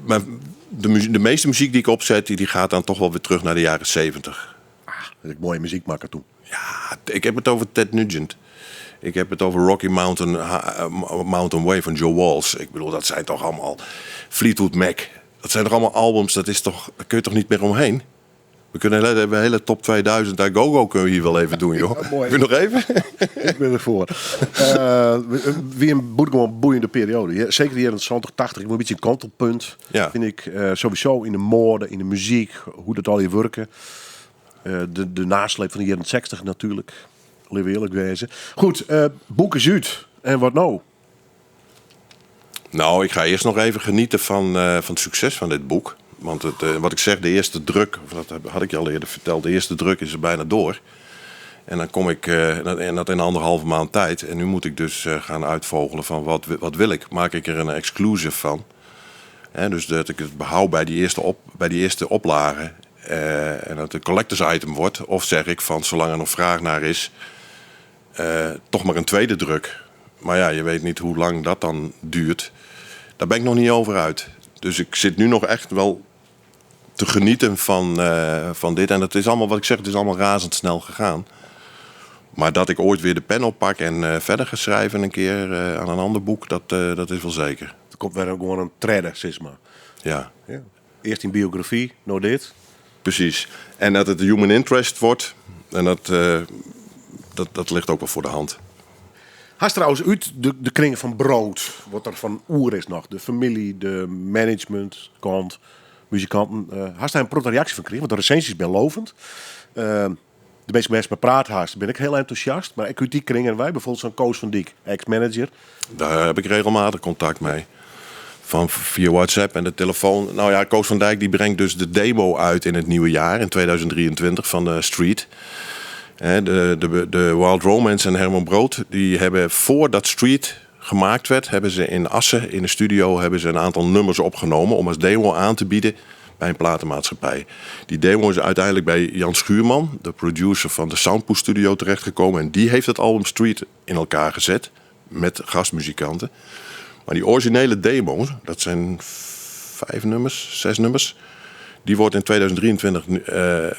maar de muzie-, de meeste muziek die ik opzet, die gaat dan toch wel weer terug naar de jaren 70. Ah, dat ik mooie muziek maken toen. Ja, ik heb het over Ted Nugent. Ik heb het over Rocky Mountain Way van Joe Walsh. Ik bedoel, dat zijn toch allemaal Fleetwood Mac. Dat zijn toch allemaal albums, dat is toch, daar kun je toch niet meer omheen? We kunnen de hele top 2000 daar go-go kunnen we hier wel even doen, joh. Ja, mooi. Wil je nog even? Ik ben ervoor. Wie een gewoon boeiende periode. Ja, zeker hier in de 70, 80, ik moet een beetje een kantelpunt. Vind ik sowieso in de mode, in de muziek, hoe dat al hier werken. De nasleep van de jaren 60 natuurlijk. Laten we eerlijk wezen. Goed, boek is uit. En wat nou? Nou, ik ga eerst nog even genieten van het succes van dit boek. Want wat ik zeg, de eerste druk, of dat had ik je al eerder verteld, de eerste druk is er bijna door. En dan kom ik, en dat in anderhalve maand tijd. En nu moet ik dus gaan uitvogelen van wat wil ik? Maak ik er een exclusive van? Hè, dus dat ik het behoud bij die eerste oplage. En dat het een collectors item wordt. Of zeg ik van, zolang er nog vraag naar is, toch maar een tweede druk. Maar je weet niet hoe lang dat dan duurt. Daar ben ik nog niet over uit. Dus ik zit nu nog echt wel te genieten van dit. En dat is allemaal wat ik zeg, het is allemaal razendsnel gegaan. Maar dat ik ooit weer de pen oppak en verder ga schrijven een keer aan een ander boek, dat is wel zeker. Er komt weer gewoon een trede, zeg maar. Ja. Ja. Eerst in biografie, nou dit. Precies. En dat het human interest wordt, en dat ligt ook wel voor de hand. Hast trouwens uit de kringen van Brood, wat er van oer is nog, de familie, de managementkant, muzikanten. Hast daar een protte reactie van gekregen? Want de recensies zijn lovend. De meeste mensen met praat haast, ben ik heel enthousiast. Maar ik uit die kringen en wij, bijvoorbeeld zo'n Koos van Dijk, ex-manager. Daar heb ik regelmatig contact mee. Van via WhatsApp en de telefoon. Koos van Dijk die brengt dus de demo uit in het nieuwe jaar, in 2023, van de Street. Hè, de Wild Romance en Herman Brood, die hebben voordat Street gemaakt werd, hebben ze in Assen, in de studio, hebben ze een aantal nummers opgenomen om als demo aan te bieden bij een platenmaatschappij. Die demo is uiteindelijk bij Jan Schuurman, de producer van de Soundpost Studio, terechtgekomen. En die heeft het album Street in elkaar gezet met gastmuzikanten. Maar die originele demo, dat zijn 5 nummers, 6 nummers, die wordt in 2023 nu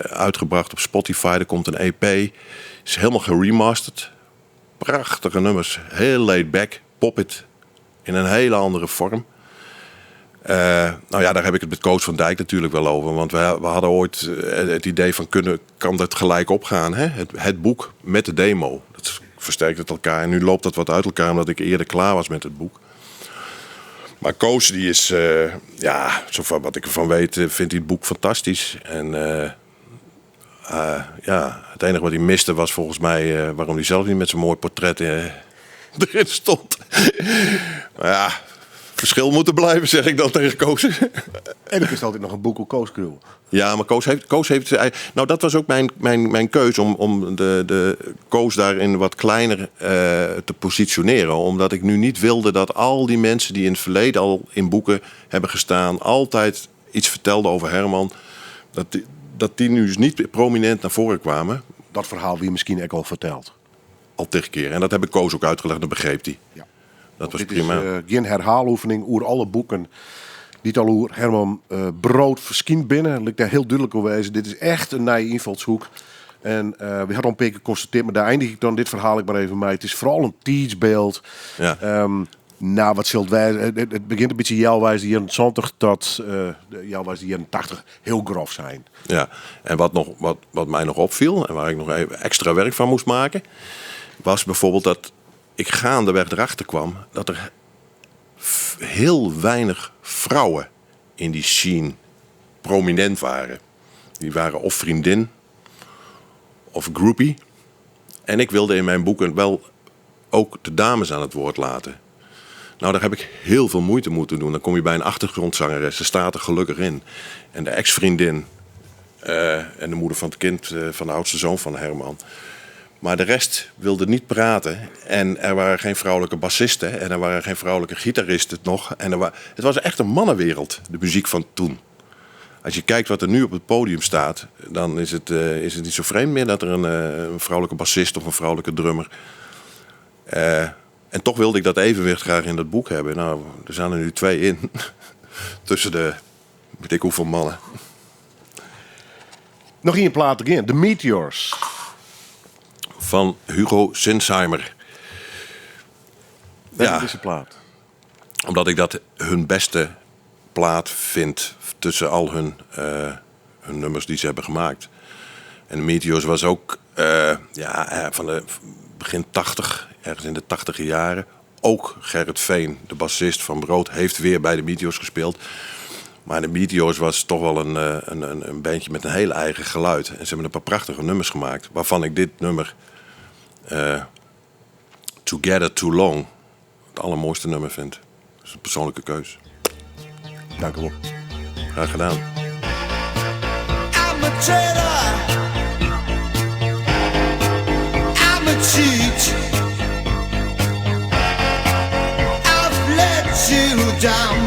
uitgebracht op Spotify. Er komt een EP, is helemaal geremasterd. Prachtige nummers, heel laid back, pop it in een hele andere vorm. Daar heb ik het met Koos van Dijk natuurlijk wel over. Want we hadden ooit het idee van, kan dat gelijk opgaan? Hè? Het boek met de demo. Dat versterkt het elkaar. En nu loopt dat wat uit elkaar, omdat ik eerder klaar was met het boek. Maar Koos, die is, ja, zover wat ik ervan weet, vindt hij het boek fantastisch. En het enige wat hij miste was volgens mij waarom hij zelf niet met zijn mooi portret erin stond. Maar ja, verschil moet er blijven, zeg ik dan tegen Koos. En er is altijd nog een boek op Koos Krul. Ja, maar Koos heeft, Koos heeft zijn eigen, nou, dat was ook mijn keus om de Koos daarin wat kleiner te positioneren. Omdat ik nu niet wilde dat al die mensen die in het verleden al in boeken hebben gestaan, altijd iets vertelden over Herman. Dat die nu eens niet prominent naar voren kwamen. Dat verhaal wie misschien ook al verteld. Al 10 keer. En dat heb ik Koos ook uitgelegd, dat begreep hij. Dat was Dit is, prima. geen herhaaloefening oer alle boeken. Niet al oer Herman Brood verschijnt binnen. Laat ik daar heel duidelijk over wezen. Dit is echt een nieuwe invalshoek. En we hadden al een paar keer geconstateerd, maar daar eindig ik dan dit verhaal ik maar even mee. Het is vooral een tijdsbeeld. Nou, wat zult wij? Het begint een beetje jouwwijs de jaren 20 tot de jouwwijs de jaren 80 heel grof zijn. Ja, en wat mij nog opviel en waar ik nog even extra werk van moest maken, was bijvoorbeeld dat ik gaandeweg erachter kwam dat er heel weinig vrouwen in die scene prominent waren. Die waren of vriendin of groupie. En ik wilde in mijn boeken wel ook de dames aan het woord laten. Nou, daar heb ik heel veel moeite moeten doen. Dan kom je bij een achtergrondzangeres, ze staat er gelukkig in. En de ex-vriendin en de moeder van het kind van de oudste zoon van Herman. Maar de rest wilde niet praten. En er waren geen vrouwelijke bassisten en er waren geen vrouwelijke gitaristen nog. En het was echt een mannenwereld, de muziek van toen. Als je kijkt wat er nu op het podium staat, dan is het niet zo vreemd meer dat er een vrouwelijke bassist of een vrouwelijke drummer. En toch wilde ik dat evenwicht graag in dat boek hebben. Nou, er staan er nu 2 in. Tussen de, weet ik hoeveel mannen. Nog één plaat erin, The Meteors. Van Hugo Sinsheimer. Dat is de plaat. Omdat ik dat hun beste plaat vind tussen al hun nummers die ze hebben gemaakt. En de Meteors was ook van de begin 80, ergens in de 80e jaren. Ook Gerrit Veen, de bassist van Brood, heeft weer bij de Meteors gespeeld. Maar de Meteors was toch wel een bandje met een heel eigen geluid. En ze hebben een paar prachtige nummers gemaakt. Waarvan ik dit nummer, Together Too Long, het allermooiste nummer vind. Dat is een persoonlijke keus. Dank u wel. Graag gedaan. I'm a traitor. I'm a cheat. I've let you down.